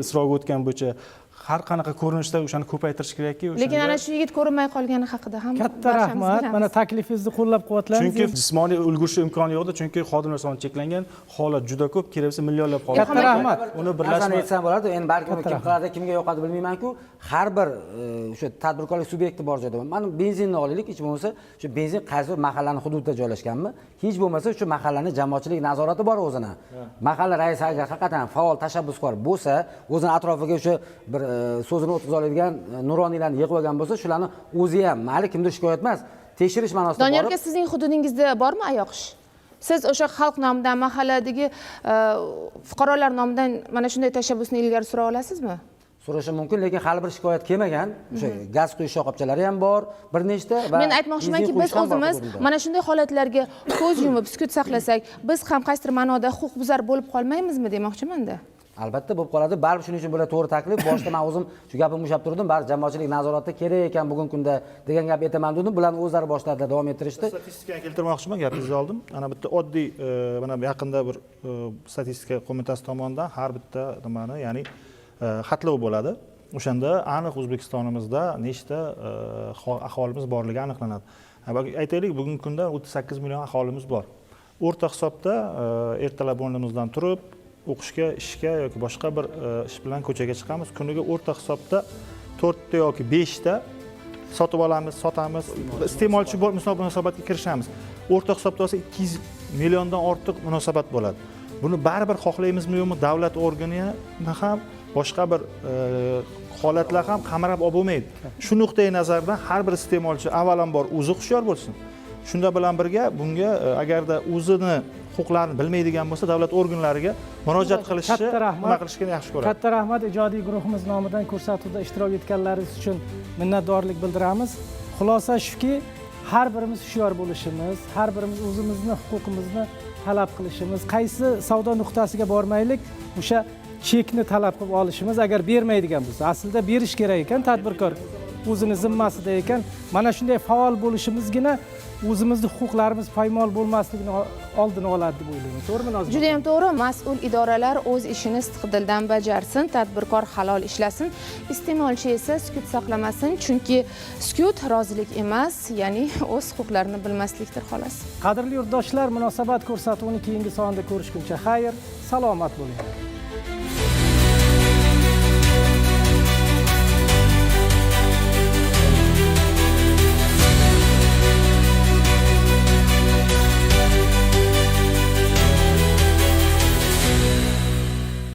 isroga o'tgan bo'yicha har qanaqa ko'rinishda o'shani ko'paytirish kerakki, o'shanda. Lekin ana shu yigit ko'rinmay qolgani haqida ham katta rahmat. Mana taklifingizni qo'llab-quvvatlaymiz. Chunki jismoniy ulgurish imkoni yo'qda, chunki xodimlar soni cheklangan, holat juda ko'p, kerak bo'lsa millionlab holat. Katta rahmat. Uni birlashma aytsam bo'ladi. Endi balki uni kim qiladi, kimga yoqadi bilmayman-ku. Har bir o'sha tadbirkorlik subyekti bor joyda. Mana benzinni olaylik, hech bo'lmasa shu benzin qaysi bir mahallaning hududida joylashganmi? Hech bo'lmasa shu mahallaning jamoatchilik nazorati bor o'zini. Mahalla raisi agar haqiqatan faol tashabbuskor bo'lsa, o'zini atrofiga o'sha bir so'zini o'tkaza oladigan nuroniylarni yig'ib olgan bo'lsa, shularni o'zi ham mayli kimdir shikoyat emas, tekshirish ma'nosida borib. Doniyor aka, sizning hududingizda bormi ayoqish? Siz o'sha xalq nomidan, mahalladagi fuqarolar nomidan mana shunday tashabbusni ilgari sura olasizmi? So'rashi mumkin, lekin hali bir shikoyat kelmagan. O'sha gaz quyish shoxobchalari ham bor, bir nechta va men aytmoqchimanki, biz o'zimiz mana shunday holatlarga ko'z yumib sukut saqlasak, biz ham qaysidir ma'noda huquqbuzar bo'lib qolmaymizmi demoqchimanda. Albatta bo'lib qoladi. Baribir shuning uchun bular to'g'ri taklif. Boshida men o'zim shu gapimni ushlab turdim. Bari jamoatchilik nazorati kerak ekan bugungi kunda degan gap aytaman dedim. Bularni o'zlari boshladilar, davom ettirishdi. Statistikani keltirmoqchiman, gapingizni oldim. Ana bitta oddiy mana yaqinda bir statistika qo'mitasi tomonidan har bitta nimani, ya'ni xatlov bo'ladi. O'shanda aniq O'zbekistonimizda nechta aholimiz borligi aniqlanadi. Aytaylik, bugungi kunda 38 million aholimiz bor. O'rta hisobda ertalab o'rnimizdan turib o'qishga, ishga yoki boshqa bir ish bilan ko'chaga chiqamiz. Kuniga o'rta hisobda 4 ta yoki 5 ta sotib olamiz, sotamiz, iste'molchi munosabatga kirishamiz. O'rta hisobda olsa 200 milliondan ortiq munosabat bo'ladi. Buni baribir xohlaymizmi yo'qmi, davlat organi ham boshqa bir holatlar ham qamrab olib bo'lmaydi. Shu nuqtai nazardan har bir iste'molchi avvalambor o'zi hushyor bo'lsin. Shunda bilan birga bunga agarda o'zini huquqlarini bilmaydigan bo'lsa, davlat organlariga murojaat qilishi, nima qilishini yaxshi ko'radi. Katta rahmat. Ijodiy guruhimiz nomidan ko'rsatuvda ishtirok etganlaringiz uchun minnatdorlik bildiramiz. Xulosa shuki, har birimiz hushyor bo'lishimiz, har birimiz o'zimizni huquqimizni talab qilishimiz, qaysi savdo nuqtasiga bormaylik, o'sha chekni talab qilib olishimiz, agar bermaydigan bo'lsa, aslida berish kerak ekan, tadbirkor o'zini zimmasida ekan. Mana shunday faol bo'lishimizgina o'zimizni huquqlarimiz poymol bo'lmasligini oldini oladi deb o'ylayman. To'g'rimi Nozima? Juda ham to'g'ri. Mas'ul idoralar o'z ishini sidqidildan bajarsin, tadbirkor halol ishlasin, iste'molchi esa sukut saqlamasin, chunki sukut rozilik emas, ya'ni o'z huquqlarini bilmaslikdir xolos. Qadrli yurtdoshlar, munosabat ko'rsatuvini keyingi sonda ko'rishguncha xayr, salomat bo'ling.